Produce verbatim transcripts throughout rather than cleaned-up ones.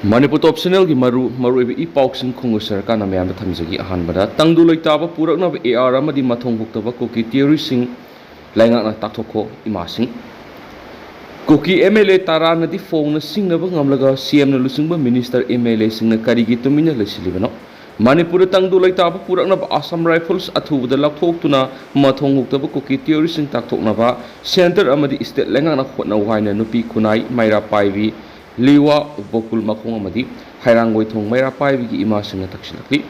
ꯃꯅꯤꯄꯨꯔ ꯇꯣꯞ ꯆꯦꯅꯦꯜꯒꯤ ꯃꯔꯨ ꯃꯔꯨꯑꯣꯏꯕ ꯏ ꯄꯥꯎꯁꯤꯡ ꯈꯣꯡꯒꯣꯏ ꯁꯔꯀꯥꯔꯅ ꯃꯌꯥꯝꯗ ꯊꯝꯖꯒꯦ꯫ ꯑꯍꯥꯟꯕꯗ, ꯇꯪꯗꯨ ꯂꯩꯇꯥꯕ ꯄꯨꯔꯛꯅꯕ ꯑꯦ ꯑꯥꯔ ꯑꯃꯗꯤ ꯃꯊꯣꯡ ꯍꯨꯛꯇꯕ ꯀꯨꯀꯤ ꯇꯦꯔꯣꯔꯤꯁꯁꯤꯡ ꯂꯩꯉꯥꯛꯅ ꯇꯥꯛꯊꯣꯛꯈꯣ ꯏꯃꯥꯁꯤꯡ꯫ ꯀꯨꯀꯤ ꯑꯦꯝ ꯑꯦꯜ ꯑꯦ ꯇꯔꯥꯅꯗꯤ ꯐꯣꯡꯅ ꯁꯤꯡꯅꯕ ꯉꯝꯂꯒ ꯁꯤ ꯑꯦꯝꯅ ꯂꯨꯆꯤꯡꯕ ꯃꯤꯅꯤꯁꯇꯔ ꯑꯦꯝ ꯑꯦꯜ ꯑꯦꯁꯤꯡꯅ ꯀꯔꯤꯒꯤ ꯇꯨꯃꯤꯟꯅ ꯂꯩꯁꯤꯜꯂꯤꯕꯅꯣ? ꯃꯅꯤꯄꯨꯔꯗ ꯇꯪꯗꯨ ꯂꯩꯇꯥꯕ ꯄꯨꯔꯛꯅꯕ ꯑꯁꯥꯝ ꯔꯥꯏꯐꯜꯁ ꯑꯊꯨꯕꯗ ꯂꯧꯊꯣꯛꯇꯨꯅ ꯃꯊꯣꯡ ꯍꯨꯛꯇꯕ ꯀꯨꯀꯤ ꯇꯦꯔꯣꯔꯤꯁꯁꯤꯡ ꯇꯥꯛꯊꯣꯛꯅꯕ ꯁꯦꯟꯇꯔ ꯑꯃꯗꯤ ꯁ꯭ꯇꯦꯠ ꯂꯩꯉꯥꯛꯅ ꯍꯣꯠꯅꯧ ꯍꯥꯏꯅ ꯅꯨꯄꯤ ꯈꯨꯟꯅꯥꯏ ꯃꯩꯔꯥ ꯄꯥꯏꯕꯤ ꯂꯤꯋꯥ ꯕꯣꯀꯨꯜ ꯃꯈꯣꯡ ꯑꯃꯗꯤ ꯍꯩꯔꯥꯡꯒꯣꯏꯊꯣꯡ ꯃꯩꯔꯥ ꯄꯥꯏꯕꯤꯒꯤ ꯏꯃꯥꯁꯤꯡꯅ ꯇꯛꯁꯤꯜꯂꯛꯂꯤ꯫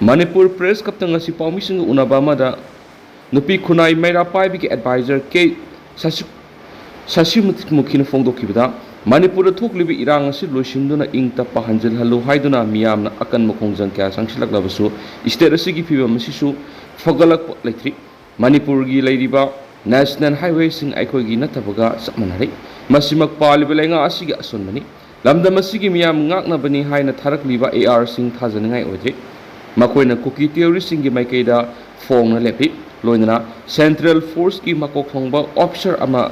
ꯃꯅꯤꯄꯨꯔ ꯄ꯭ꯔꯦꯁ ꯀꯞꯇ ꯉꯁꯤ ꯄꯥꯎꯃꯤꯁꯤꯡꯒ ꯎꯅꯕ ꯑꯃꯗ ꯅꯨꯄꯤ ꯈꯨꯟꯅꯥꯏ ꯃꯩꯔꯥ ꯄꯥꯏꯕꯤꯒꯤ ꯑꯦꯗꯚꯥꯏꯖꯔ ꯀꯦ ꯁꯁꯤ-, ꯁꯁꯤꯃꯨꯈꯤꯅ ꯐꯣꯡꯗꯣꯛꯈꯤꯕꯗ, ꯃꯅꯤꯄꯨꯔꯗ ꯊꯣꯛꯂꯤꯕ ꯏꯔꯥꯡ ꯑꯁꯤ ꯂꯣꯏꯁꯤꯟꯗꯨꯅ ꯏꯪ ꯇꯞꯄ ꯍꯟꯖꯤꯜꯍꯜꯂꯨ ꯍꯥꯏꯗꯨꯅ ꯃꯤꯌꯥꯝꯅ ꯑꯀꯟꯕ ꯈꯣꯡꯖꯪ ꯀꯌꯥ ꯆꯪꯁꯤꯜꯂꯛꯂꯕꯁꯨ, ꯁ꯭ꯇꯦꯠ ꯑꯁꯤꯒꯤ ꯐꯤꯕꯝ ꯑꯁꯤꯁꯨ ꯐꯒꯠꯂꯛꯄ ꯂꯩꯇ꯭ꯔꯤ꯫ ꯃꯅꯤꯄꯨꯔꯒꯤ ꯂꯩꯔꯤꯕ ꯅꯦꯁꯅꯦꯜ ꯍꯥꯏꯋꯦꯁꯤꯡ ꯑꯩꯈꯣꯏꯒꯤ ꯅꯠꯇꯕꯒ ꯆꯞ ꯃꯥꯟꯅꯔꯦ꯫ ꯃꯁꯤꯃꯛ ꯄꯥꯜꯂꯤꯕ ꯂꯩꯉꯥꯛ ꯑꯁꯤꯒꯤ ꯑꯁꯣꯟꯕꯅꯤ꯫ ꯂꯝꯗꯝ ꯑꯁꯤꯒꯤ ꯃꯤꯌꯥꯝ ꯉꯥꯛꯅꯕꯅꯤ ꯍꯥꯏꯅ ꯊꯥꯔꯛꯂꯤꯕ ꯑꯦ ꯑꯥꯔꯁꯤꯡ ꯊꯥꯖꯅꯤꯡꯉꯥꯏ ꯑꯣꯏꯗ꯭ꯔꯤ꯫ ꯃꯈꯣꯏꯅ ꯀꯨꯀꯤ ꯇꯦꯔꯣꯔꯤꯁꯁꯤꯡꯒꯤ ꯃꯥꯏꯀꯩꯗ ꯐꯣꯡꯅ ꯂꯦꯞꯂꯤ꯫ ꯂꯣꯏꯅꯅ ꯁꯦꯟꯇ꯭ꯔꯦꯜ ꯐꯣꯔꯁꯀꯤ ꯃꯀꯣꯛ ꯊꯣꯡꯕ ꯑꯣꯐꯤꯁꯔ ꯑꯃ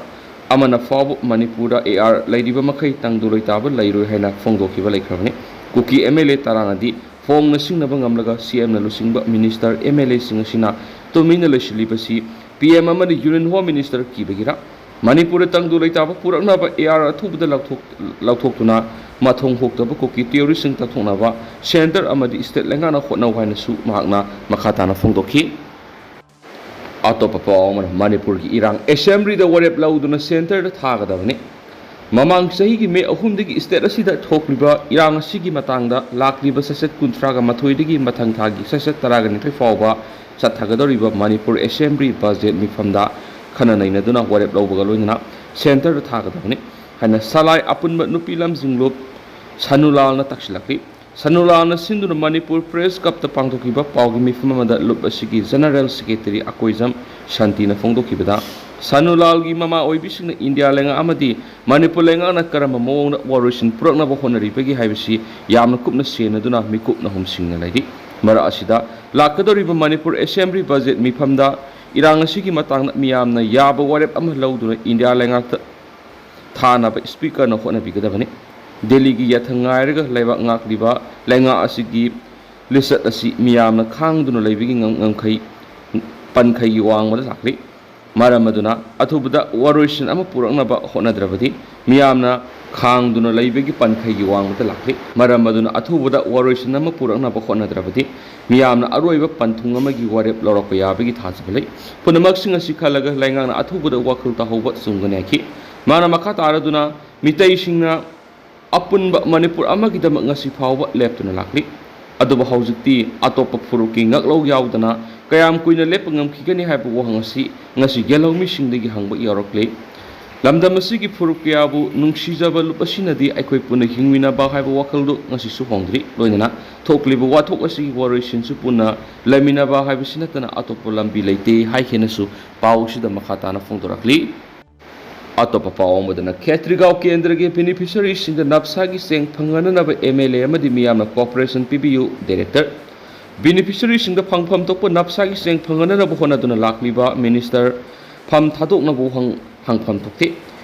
ꯑꯃꯅ ꯐꯥꯎꯕ ꯃꯅꯤꯄꯨꯔꯗ ꯑꯦ ꯑꯥꯔ ꯂꯩꯔꯤꯕ ꯃꯈꯩ ꯇꯪꯗꯨ ꯂꯩꯇꯥꯕ ꯂꯩꯔꯣꯏ ꯍꯥꯏꯅ ꯐꯣꯡꯗꯣꯛꯈꯤꯕ ꯂꯩꯈ꯭ꯔꯕꯅꯤ꯫ ꯀꯨꯀꯤ ꯑꯦꯝ ꯑꯦꯜ ꯑꯦ ꯇꯔꯥꯅꯗꯤ ꯐꯣꯡꯅ ꯁꯤꯡꯅꯕ ꯉꯝꯂꯒ ꯁꯤ ꯑꯦꯝꯅ ꯂꯨꯆꯤꯡꯕ ꯃꯤꯅꯤꯁꯇꯔ ꯑꯦꯝ ꯑꯦꯜ ꯑꯦꯁꯤꯡ ꯑꯁꯤꯅ ꯇꯨꯃꯤꯟꯅ ꯂꯩꯁꯤꯜꯂꯤꯕꯁꯤ ꯄꯤ ꯑꯦꯝ ꯑꯃꯗꯤ ꯌꯨꯅꯤꯌꯟ ꯍꯣꯝ ꯃꯤꯅꯤꯁꯇꯔ ꯀꯤꯕꯒꯤꯔ? ꯃꯅꯤꯄꯨꯔꯗ ꯇꯪꯗꯨ ꯂꯩꯇꯥꯕ ꯄꯨꯔꯛꯅꯕ ꯑꯦ ꯑꯥꯔ ꯑꯊꯨꯕꯗ ꯂꯧꯊꯣꯛ-, ꯂꯧꯊꯣꯛꯇꯨꯅ ꯃꯊꯣꯡ ꯍꯨꯛꯇꯕ ꯀꯨꯀꯤ ꯇꯦꯔꯣꯔꯤꯁꯁꯤꯡ ꯇꯥꯛꯊꯣꯛꯅꯕ ꯁꯦꯟꯇꯔ ꯑꯃꯗꯤ ꯁ꯭ꯇꯦꯠ ꯂꯩꯉꯥꯛꯅ ꯍꯣꯠꯅꯧ ꯍꯥꯏꯅꯁꯨ ꯃꯍꯥꯛꯅ ꯃꯈꯥ ꯇꯥꯅ ꯐꯣꯡꯗꯣꯛꯈꯤ꯫ ꯑꯇꯣꯞꯄ ꯄꯥꯎ ꯑꯃꯅ, ꯃꯅꯤꯄꯨꯔꯒꯤ ꯏꯔꯥꯡ ꯑꯦꯁꯦꯝꯕ꯭ꯂꯤꯗ ꯋꯥꯔꯦꯞ ꯂꯧꯗꯨꯅ ꯁꯦꯟꯇꯔꯗ ꯊꯥꯒꯗꯕꯅꯤ꯫ ꯃꯃꯥꯡ ꯆꯍꯤꯒꯤ ꯃꯦ ꯑꯍꯨꯝꯗꯒꯤ ꯁ꯭ꯇꯦꯠ ꯑꯁꯤꯗ ꯊꯣꯛꯂꯤꯕ ꯏꯔꯥꯡ ꯑꯁꯤꯒꯤ ꯃꯇꯥꯡꯗ ꯂꯥꯛꯂꯤꯕ ꯁꯦꯁꯟ ꯀꯨꯟꯊ꯭ꯔꯥꯒ ꯃꯥꯊꯣꯏꯗꯒꯤ ꯃꯊꯪ ꯊꯥꯒꯤ ꯁꯦꯁꯟ ꯇꯔꯥꯒ ꯅꯤꯊꯣꯏ ꯐꯥꯎꯕ ꯆꯠꯊꯒꯗꯧꯔꯤꯕ ꯃꯅꯤꯄꯨꯔ ꯑꯦꯁꯦꯝꯕ꯭ꯂꯤ ꯕꯖꯦꯠ ꯃꯤꯐꯝꯗ ꯈꯟꯅ ꯅꯩꯅꯗꯨꯅ ꯋꯥꯔꯦꯞ ꯂꯧꯕꯒ ꯂꯣꯏꯅꯅ ꯁꯦꯟꯇꯔꯗ ꯊꯥꯒꯗꯕꯅꯤ ꯍꯥꯏꯅ ꯁꯂꯥꯏ ꯑꯄꯨꯟꯕ ꯅꯨꯄꯤ ꯂꯝꯖꯤꯡꯂꯨꯞ ꯁꯅꯨꯂꯥꯜꯅ ꯇꯛꯁꯤꯜꯂꯛꯂꯤ꯫ ꯁꯅꯨꯂꯥꯜꯅ ꯁꯤꯟꯗꯨꯅ ꯃꯅꯤꯄꯨꯔ ꯄ꯭ꯔꯦꯁ ꯀ꯭ꯂꯕꯇ ꯄꯥꯡꯊꯣꯛꯈꯤꯕ ꯄꯥꯎꯒꯤ ꯃꯤꯐꯝ ꯑꯃꯗ ꯂꯨꯞ ꯑꯁꯤꯒꯤ ꯖꯦꯅꯔꯦꯜ ꯁꯦꯀ꯭ꯔꯦꯇꯔꯤ ꯑꯀꯣꯏꯖꯝ ꯁꯥꯟꯇꯤꯅ ꯐꯣꯡꯗꯣꯛꯈꯤꯕꯗ, ꯁꯅꯨꯂꯥꯜꯒꯤ ꯃꯃꯥ ꯑꯣꯏꯕꯤꯁꯤꯡꯅ ꯏꯟꯗꯤꯌꯥ ꯂꯩꯉꯥꯛ ꯑꯃꯗꯤ ꯃꯅꯤꯄꯨꯔ ꯂꯩꯉꯥꯛꯅ ꯀꯔꯝꯕ ꯃꯑꯣꯡꯗ ꯋꯥꯔꯣꯏꯁꯤꯟ ꯄꯨꯔꯛꯅꯕ ꯍꯣꯠꯅꯔꯤꯕꯒꯦ ꯍꯥꯏꯕꯁꯤ ꯌꯥꯝꯅ ꯀꯨꯞꯅ ꯁꯦꯟꯅꯗꯨꯅ ꯃꯤꯀꯨꯞꯅ ꯍꯨꯝꯁꯤꯡꯅ ꯂꯩꯔꯤ꯫ ꯃꯔꯛ ꯑꯁꯤꯗ ꯂꯥꯛꯀꯗꯧꯔꯤꯕ ꯃꯅꯤꯄꯨꯔ ꯑꯦꯁꯦꯝꯕ꯭ꯂꯤ ꯕꯖꯦꯠ ꯃꯤꯐꯝꯗ ꯏꯔꯥꯡ ꯑꯁꯤꯒꯤ ꯃꯇꯥꯡꯗ ꯃꯤꯌꯥꯝꯅ ꯌꯥꯕ ꯋꯥꯔꯦꯞ ꯑꯃ ꯂꯧꯗꯨꯅ ꯏꯟꯗꯤꯌꯥ ꯂꯩꯉꯥꯛꯇ ꯊꯥꯅꯕ ꯁ꯭ꯄꯤꯀꯔꯅ ꯍꯣꯠꯅꯕꯤꯒꯗꯕꯅꯤ꯫ ꯗꯦꯜꯂꯤꯒꯤ ꯌꯥꯊꯪ ꯉꯥꯏꯔꯒ ꯂꯩꯕꯥꯛ ꯉꯥꯛꯂꯤꯕ ꯂꯩꯉꯥꯛ ꯑꯁꯤꯒꯤ ꯂꯤꯆꯠ ꯑꯁꯤ ꯃꯤꯌꯥꯝꯅ ꯈꯥꯡꯗꯨꯅ ꯂꯩꯕꯒꯤ ꯉꯝ-, ꯉꯝꯈꯩ, ꯄꯟꯈꯩꯒꯤ ꯋꯥꯡꯃꯗ ꯂꯥꯛꯂꯤ꯫ ꯃꯔꯝ ꯑꯗꯨꯅ ꯑꯊꯨꯕꯗ ꯋꯥꯔꯣꯏꯁꯤꯟ ꯑꯃ ꯄꯨꯔꯛꯅꯕ ꯍꯣꯠꯅꯗ꯭ꯔꯕꯗꯤ ꯃꯤꯌꯥꯝꯅ ꯈꯥꯡꯗꯨꯅ ꯂꯩꯕꯒꯤ ꯄꯟꯈꯩꯒꯤ ꯋꯥꯡꯃꯗ ꯂꯥꯛꯂꯤ꯫ ꯃꯔꯝ ꯑꯗꯨꯅ ꯑꯊꯨꯕꯗ ꯋꯥꯔꯣꯏꯁꯤꯟ ꯑꯃ ꯄꯨꯔꯛꯅꯕ ꯍꯣꯠꯅꯗ꯭ꯔꯕꯗꯤ ꯃꯤꯌꯥꯝꯅ ꯑꯔꯣꯏꯕ ꯄꯟꯊꯨꯡ ꯑꯃꯒꯤ ꯋꯥꯔꯦꯞ ꯂꯧꯔꯛꯄ ꯌꯥꯕꯒꯤ ꯊꯥꯖꯕ ꯂꯩ꯫ ꯄꯨꯝꯅꯃꯛꯁꯤꯡ ꯑꯁꯤ ꯈꯜꯂꯒ ꯂꯩꯉꯥꯛꯅ ꯑꯊꯨꯕꯗ ꯋꯥꯈꯜ ꯇꯥꯍꯧꯕ ꯆꯨꯝꯒꯅꯤ ꯍꯥꯏꯈꯤ꯫ ꯃꯥꯅ ꯃꯈꯥ ꯇꯥꯔꯗꯨꯅ ꯃꯤꯇꯩꯁꯤꯡꯅ ꯑꯄꯨꯟꯕ ꯃꯅꯤꯄꯨꯔ ꯑꯃꯒꯤꯗꯃꯛ ꯉꯁꯤ ꯐꯥꯎꯕ ꯂꯦꯞꯇꯨꯅ ꯂꯥꯛꯂꯤ꯫ ꯑꯗꯨꯕꯨ ꯍꯧꯖꯤꯛꯇꯤ ꯑꯇꯣꯞꯄ ꯐꯨꯔꯨꯞꯀꯤ ꯉꯛꯂꯧ ꯌꯥꯎꯗꯅ ꯀꯌꯥꯝ ꯀꯨꯏꯅ ꯂꯦꯞꯄ ꯉꯝꯈꯤꯒꯅꯤ ꯍꯥꯏꯕ ꯋꯥꯍꯪ ꯑꯁꯤ ꯉꯁꯤ ꯒꯦꯜꯍꯧꯃꯤꯁꯤꯡꯗꯒꯤ ꯍꯪꯕ ꯌꯥꯎꯔꯛꯂꯤ꯫ ꯂꯝꯗꯝ ꯑꯁꯤꯒꯤ ꯐꯨꯔꯨꯞ ꯀꯌꯥꯕꯨ ꯅꯨꯡꯁꯤꯖꯕ ꯂꯨꯞ ꯑꯁꯤꯅꯗꯤ ꯑꯩꯈꯣꯏ ꯄꯨꯟꯅ ꯍꯤꯡꯃꯤꯟꯅꯕ ꯍꯥꯏꯕ ꯋꯥꯈꯜꯗꯨ ꯉꯁꯤꯁꯨ ꯍꯣꯡꯗ꯭ꯔꯤ꯫ ꯂꯣꯏꯅꯅ ꯊꯣꯛꯂꯤꯕ ꯋꯥꯊꯣꯛ ꯑꯁꯤꯒꯤ ꯋꯥꯔꯣꯏꯁꯤꯟꯁꯨ ꯄꯨꯟꯅ ꯂꯩꯃꯤꯟꯅꯕ ꯍꯥꯏꯕꯁꯤ ꯅꯠꯇꯅ ꯑꯇꯣꯞꯄ ꯂꯝꯕꯤ ꯂꯩꯇꯦ ꯍꯥꯏꯈꯤꯅꯁꯨ ꯄꯥꯎꯁꯤꯗ ꯃꯈꯥ ꯇꯥꯅ ꯐꯣꯡꯗꯣꯔꯛꯂꯤ꯫ ꯑꯇꯣꯞꯄ ꯄꯥꯎ ꯑꯃꯗꯅ, ꯈꯦꯇ꯭ꯔꯤꯒꯥꯎ ꯀꯦꯟꯗ꯭ꯔꯒꯤ ꯕꯦꯅꯤꯐꯤꯁꯔꯤꯁꯤꯡꯗ ꯅꯞꯁꯥꯒꯤ ꯆꯦꯡ ꯐꯪꯍꯟꯅꯅꯕ ꯑꯦꯝ ꯑꯦꯜ ꯑꯦ ꯑꯃꯗꯤ ꯃꯤꯌꯥꯝꯅ ꯀꯣꯑꯣꯄꯔꯦꯁꯟ ꯄꯤꯕꯤꯌꯨ, ꯗꯥꯏꯔꯦꯛꯇꯔ꯫ ꯕꯦꯅꯤꯐꯤꯁꯔꯤꯁꯤꯡꯗ ꯐꯪꯐꯝ ꯊꯣꯛꯄ ꯅꯞꯁꯥꯒꯤ ꯆꯦꯡ ꯐꯪꯍꯟꯅꯅꯕ ꯍꯣꯠꯅꯗꯨꯅ ꯂꯥꯛꯂꯤꯕ ꯃꯤꯅꯤꯁꯇꯔ ꯐꯝ ꯊꯥꯗꯣꯛꯅꯕ ꯍꯪ-, ꯍꯪꯐꯝ ꯊꯣꯛꯇꯦ꯫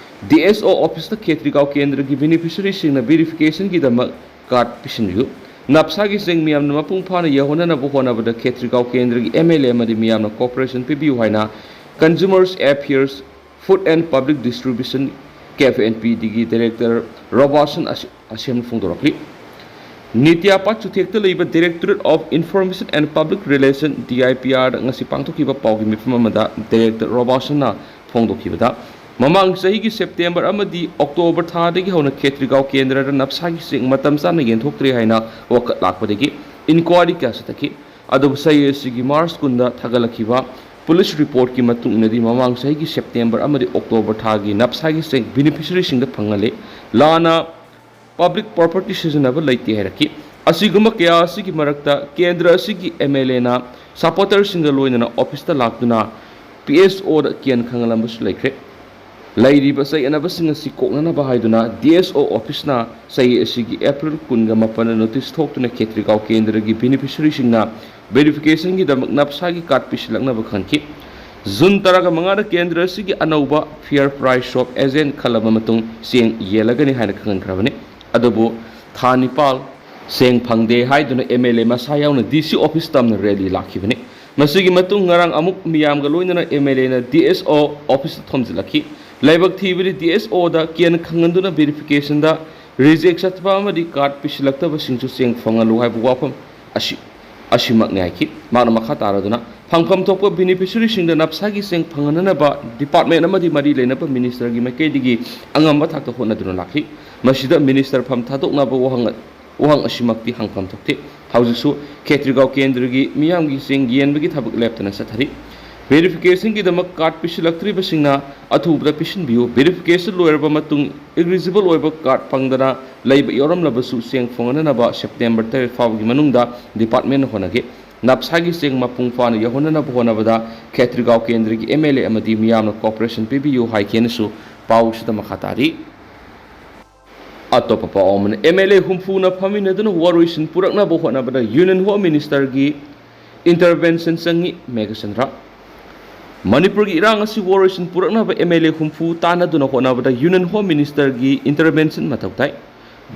ꯗꯤ ꯑꯦꯁ ꯑꯣ ꯑꯣꯐꯤꯁꯇ ꯈꯦꯇ꯭ꯔꯤꯒꯥꯎ ꯀꯦꯟꯗ꯭ꯔꯒꯤ ꯕꯦꯅꯤꯐꯤꯁꯔꯤꯁꯤꯡꯅ ꯚꯦꯔꯤꯐꯤꯀꯦꯁꯟꯒꯤꯗꯃꯛ ꯀꯥꯔꯗ ꯄꯤꯁꯤꯟꯕꯤꯌꯨ꯫ ꯅꯞꯁꯥꯒꯤ ꯆꯦꯡ ꯃꯤꯌꯥꯝꯅ ꯃꯄꯨꯡ ꯐꯥꯅ ꯌꯧꯍꯟꯅꯅꯕ ꯍꯣꯠꯅꯕꯗ ꯈꯦꯇ꯭ꯔꯤꯒꯥꯎ ꯀꯦꯟꯗ꯭ꯔꯒꯤ ꯑꯦꯝ ꯑꯦꯜ ꯑꯦ ꯑꯃꯗꯤ ꯃꯤꯌꯥꯝꯅ ꯀꯣꯑꯣꯄꯔꯦꯁꯟ ꯄꯤꯕꯤꯌꯨ ꯍꯥꯏꯅ consumers affairs, food and public distribution, K F N ꯄꯤꯗꯒꯤ ꯗꯥꯏꯔꯦꯛꯇꯔ ꯔꯣꯕꯥꯁꯟ ꯑꯁ-, ꯑꯁꯦꯝꯅ ꯐꯣꯡꯗꯣꯔꯛꯂꯤ꯫ ꯅꯤꯇ꯭ꯌꯥꯄꯥꯠ ꯆꯨꯊꯦꯛꯇ ꯂꯩꯕ Directorate of Information and Public Relation, D I P ꯑꯥꯔꯗ ꯉꯁꯤ ꯄꯥꯡꯊꯣꯛꯈꯤꯕ ꯄꯥꯎꯒꯤ ꯃꯤꯐꯝ ꯑꯃꯗ ꯗꯥꯏꯔꯦꯛꯇꯔ ꯔꯣꯕꯥꯁꯟꯅ ꯐꯣꯡꯗꯣꯛꯈꯤꯕꯗ, ꯃꯃꯥꯡ ꯆꯍꯤꯒꯤ ꯁꯦꯞꯇꯦꯝꯕꯔ ꯑꯃꯗꯤ ꯑꯣꯛꯇꯣꯕꯔ ꯊꯥꯗꯒꯤ ꯍꯧꯅ ꯈꯦꯇ꯭ꯔꯤꯒꯥꯎ ꯀꯦꯟꯗ꯭ꯔꯗ ꯅꯞꯁꯥꯒꯤ ꯆꯦꯡ ꯃꯇꯝ ꯆꯥꯅ ꯌꯦꯟꯊꯣꯛꯇ꯭ꯔꯦ ꯍꯥꯏꯅ ꯋꯥꯀꯠ ꯂꯥꯛꯄꯗꯒꯤ ꯏꯟꯀ꯭ꯋꯥꯔꯤ ꯀꯌꯥ ꯆꯠꯊꯈꯤ꯫ ꯑꯗꯨꯕꯨ ꯆꯍꯤ ꯑꯁꯤꯒꯤ ꯃꯥꯔꯆ ꯀꯨꯟꯗ ꯊꯥꯒꯠꯂꯛꯈꯤꯕ ꯄꯨꯂꯤꯁ ꯔꯤꯄꯣꯔꯠꯀꯤ ꯃꯇꯨꯡ ꯏꯟꯅꯗꯤ ꯃꯃꯥꯡ ꯆꯍꯤꯒꯤ ꯁꯦꯞꯇꯦꯝꯕꯔ ꯑꯃꯗꯤ ꯑꯣꯛꯇꯣꯕꯔ ꯊꯥꯒꯤ ꯅꯞꯁꯥꯒꯤ ꯆꯦꯡ ꯕꯦꯅꯤꯐꯤꯁꯔꯤꯁꯤꯡꯗ ꯐꯪꯍꯜꯂꯦ꯫ ꯂꯥꯟꯅ ꯄꯕ꯭ꯂꯤꯛ ꯄ꯭ꯔꯣꯄꯔꯇꯤ ꯁꯤꯖꯤꯟꯅꯕ ꯂꯩꯇꯦ ꯍꯥꯏꯔꯛꯈꯤ꯫ ꯑꯁꯤꯒꯨꯝꯕ ꯀꯌꯥ ꯑꯁꯤꯒꯤ ꯃꯔꯛꯇ ꯀꯦꯟꯗ꯭ꯔ ꯑꯁꯤꯒꯤ ꯑꯦꯝ ꯑꯦꯜ ꯑꯦꯅ ꯁꯄꯣꯔꯇꯔꯁꯤꯡꯒ ꯂꯣꯏꯅꯅ ꯑꯣꯐꯤꯁꯇ ꯂꯥꯛꯇꯨꯅ ꯄꯤ ꯑꯦꯁ ꯑꯣꯗ ꯀꯦꯟ ꯈꯪꯍꯜꯂꯝꯕꯁꯨ ꯂꯩꯈ꯭ꯔꯦ꯫ ꯂꯩꯔꯤꯕ ꯆꯌꯦꯠꯅꯕꯁꯤꯡ ꯑꯁꯤ ꯀꯣꯛꯅꯅꯕ ꯍꯥꯏꯗꯨꯅ ꯗꯤ ꯑꯦꯁ ꯑꯣ ꯑꯣꯐꯤꯁꯅ ꯆꯍꯤ ꯑꯁꯤꯒꯤ ꯑꯦꯄ꯭ꯔꯤꯜ ꯀꯨꯟꯒ ꯃꯥꯄꯟꯗ ꯅꯣꯇꯤꯁ ꯊꯣꯛꯇꯨꯅ ꯈꯦꯇ꯭ꯔꯤꯒꯥꯎ ꯀꯦꯟꯗ꯭ꯔꯒꯤ ꯕꯦꯅꯤꯐꯤꯁꯔꯤꯁꯤꯡꯅ ꯚꯦꯔꯤꯐꯤꯀꯦꯁꯟꯒꯤꯗꯃꯛ ꯅꯞꯁꯥꯒꯤ ꯀꯥꯔꯗ ꯄꯤꯁꯤꯜꯂꯛꯅꯕ ꯈꯪꯈꯤ꯫ ꯖꯨꯟ ꯇꯔꯥꯃꯉꯥꯗ ꯀꯦꯟꯗ꯭ꯔ ꯑꯁꯤꯒꯤ ꯑꯅꯧꯕ ꯐꯤꯌꯔ ꯄ꯭ꯔꯥꯏꯁ ꯁꯣꯞ ꯑꯦꯖꯦꯟ ꯈꯜꯂꯕ ꯃꯇꯨꯡ ꯆꯦꯡ ꯌꯦꯜꯂꯒꯅꯤ ꯍꯥꯏꯅ ꯈꯪꯍꯟꯈ꯭ꯔꯕꯅꯤ꯫ ꯑꯗꯨꯕꯨ ꯊꯥ ꯅꯤꯄꯥꯜ ꯁꯦꯡ ꯐꯪꯗꯦ ꯍꯥꯏꯗꯨꯅ ꯑꯦꯝ ꯑꯦꯜ ꯑꯦ ꯃꯁꯥ ꯌꯥꯎꯅ ꯗꯤ ꯁꯤ ꯑꯣꯐꯤꯁ ꯇꯝꯅ ꯔꯦꯂꯤ ꯂꯥꯛꯈꯤꯕꯅꯤ꯫ ꯃꯁꯤꯒꯤ ꯃꯇꯨꯡ ꯉꯔꯥꯡ ꯑꯃꯨꯛ ꯃꯤꯌꯥꯝꯒ ꯂꯣꯏꯅꯅ ꯑꯦꯝ ꯑꯦꯜ ꯑꯦꯅ ꯗꯤ ꯑꯦꯁ ꯑꯣ ꯑꯣꯐꯤꯁꯇ ꯊꯣꯝꯖꯤꯜꯂꯛꯈꯤ꯫ ꯂꯥꯏꯕꯛ ꯊꯤꯕꯗꯤ ꯗꯤ ꯑꯦꯁ ꯑꯣꯗ ꯀꯦꯟ ꯈꯪꯍꯟꯗꯨꯅ ꯚꯦꯔꯤꯐꯤꯀꯦꯁꯟꯗ ꯔꯤꯖꯦꯛ ꯆꯠꯄ ꯑꯃꯗꯤ ꯀꯥꯔꯗ ꯄꯤꯁꯤꯜꯂꯛꯇꯕꯁꯤꯡꯁꯨ ꯆꯦꯡ ꯐꯪꯍꯜꯂꯨ ꯍꯥꯏꯕ ꯋꯥꯐꯝ ꯑꯁꯤ ꯑꯁꯤꯃꯛꯅꯤ ꯍꯥꯏꯈꯤ꯫ ꯃꯍꯥꯛꯅ ꯃꯈꯥ ꯇꯥꯔꯗꯨꯅ ꯐꯪꯐꯝ ꯊꯣꯛꯄ ꯕꯦꯅꯤꯐꯤꯁꯔꯤꯁꯤꯡꯗ ꯅꯞꯁꯥꯒꯤ ꯆꯦꯡ ꯐꯪꯍꯟꯅꯅꯕ ꯗꯤꯄꯥꯔꯠꯃꯦꯟ ꯑꯃꯗꯤ ꯃꯔꯤ ꯂꯩꯅꯕ ꯃꯤꯅꯤꯁꯇꯔꯒꯤ ꯃꯥꯏꯀꯩꯗꯒꯤ ꯑꯉꯝꯕ ꯊꯥꯛꯇ ꯍꯣꯠꯅꯗꯨꯅ ꯂꯥꯛꯈꯤ꯫ ꯃꯁꯤꯗ ꯃꯤꯅꯤꯁꯇꯔ ꯐꯝ ꯊꯥꯗꯣꯛꯅꯕ ꯋꯥꯍꯪ ꯋꯥꯍꯪ ꯑꯁꯤꯃꯛꯇꯤ ꯍꯪꯐꯝ ꯊꯣꯛꯇꯦ꯫ ꯍꯧꯖꯤꯛꯁꯨ ꯈꯦꯇ꯭ꯔꯤꯒꯥꯎ ꯀꯦꯟꯗ꯭ꯔꯒꯤ ꯃꯤꯌꯥꯝꯒꯤ ꯆꯦꯡ ꯌꯦꯟꯕꯒꯤ ꯊꯕꯛ ꯂꯦꯞꯇꯅ ꯆꯠꯊꯔꯤ꯫ ꯚꯦꯔꯤꯐꯤꯀꯦꯁꯟꯒꯤꯗꯃꯛ ꯀꯥꯔꯗ ꯄꯤꯁꯤꯜꯂꯛꯇ꯭ꯔꯤꯕꯁꯤꯡꯅ ꯑꯊꯨꯕꯗ ꯄꯤꯁꯤꯟꯕꯤꯌꯨ꯫ ꯚꯦꯔꯤꯐꯤꯀꯦꯁꯟ ꯂꯣꯏꯔꯕ ꯃꯇꯨꯡ ꯏꯂꯤꯖꯤꯕꯜ ꯑꯣꯏꯕ ꯀꯥꯔꯗ ꯐꯪꯗꯅ ꯂꯩꯕ ꯌꯥꯎꯔꯝꯂꯕꯁꯨ ꯆꯦꯡ ꯐꯪꯍꯟꯅꯅꯕ ꯁꯦꯞꯇꯦꯝꯕꯔ ꯇꯔꯦꯠ ꯐꯥꯎꯕꯒꯤ ꯃꯅꯨꯡꯗ ꯗꯤꯄꯥꯔꯠꯃꯦꯟꯅ ꯍꯣꯠꯅꯒꯦ꯫ ꯅꯞꯁꯥꯒꯤ ꯆꯦꯡ ꯃꯄꯨꯡ ꯐꯥꯅ ꯌꯧꯍꯟꯅꯅꯕ ꯍꯣꯠꯅꯕꯗ ꯈꯦꯇ꯭ꯔꯤꯒꯥꯎ ꯀꯦꯟꯗ꯭ꯔꯒꯤ ꯑꯦꯝ ꯑꯦꯜ ꯑꯦ ꯑꯃꯗꯤ ꯃꯤꯌꯥꯝꯅ ꯀꯣꯑꯣꯄꯔꯦꯁꯟ ꯄꯤꯕꯤꯌꯨ ꯍꯥꯏꯈꯤꯅꯁꯨ ꯄꯥꯎꯁꯤꯗ ꯃꯈꯥ ꯇꯥꯔꯤ꯫ ꯑꯇꯣꯞꯄ ꯄꯥꯎ ꯑꯃꯅ, ꯑꯦꯝ ꯑꯦꯜ ꯑꯦ ꯍꯨꯝꯐꯨꯅ ꯐꯝꯃꯤꯟꯅꯗꯨꯅ ꯋꯥꯔꯣꯏꯁꯤꯟ ꯄꯨꯔꯛꯅꯕ ꯍꯣꯠꯅꯕꯗ ꯌꯨꯅꯤꯌꯟ ꯍꯣꯝ ꯃꯤꯅꯤꯁꯇꯔꯒꯤ ꯏꯟꯇꯔꯚꯦꯟꯁꯟ ꯆꯪꯏ, ꯃꯦꯘꯆꯟꯗ꯭ꯔ꯫ ꯃꯅꯤꯄꯨꯔꯒꯤ ꯏꯔꯥꯡ ꯑꯁꯤ ꯋꯥꯔꯣꯏꯁꯤꯟ ꯄꯨꯔꯛꯅꯕ ꯑꯦꯝ ꯑꯦꯜ ꯑꯦ ꯍꯨꯝꯐꯨ ꯇꯥꯟꯅꯗꯨꯅ ꯍꯣꯠꯅꯕꯗ ꯌꯨꯅꯤꯌꯟ ꯍꯣꯝ ꯃꯤꯅꯤꯁꯇꯔꯒꯤ ꯏꯟꯇꯔꯚꯦꯟꯁꯟ ꯃꯊꯧ ꯇꯥꯏ꯫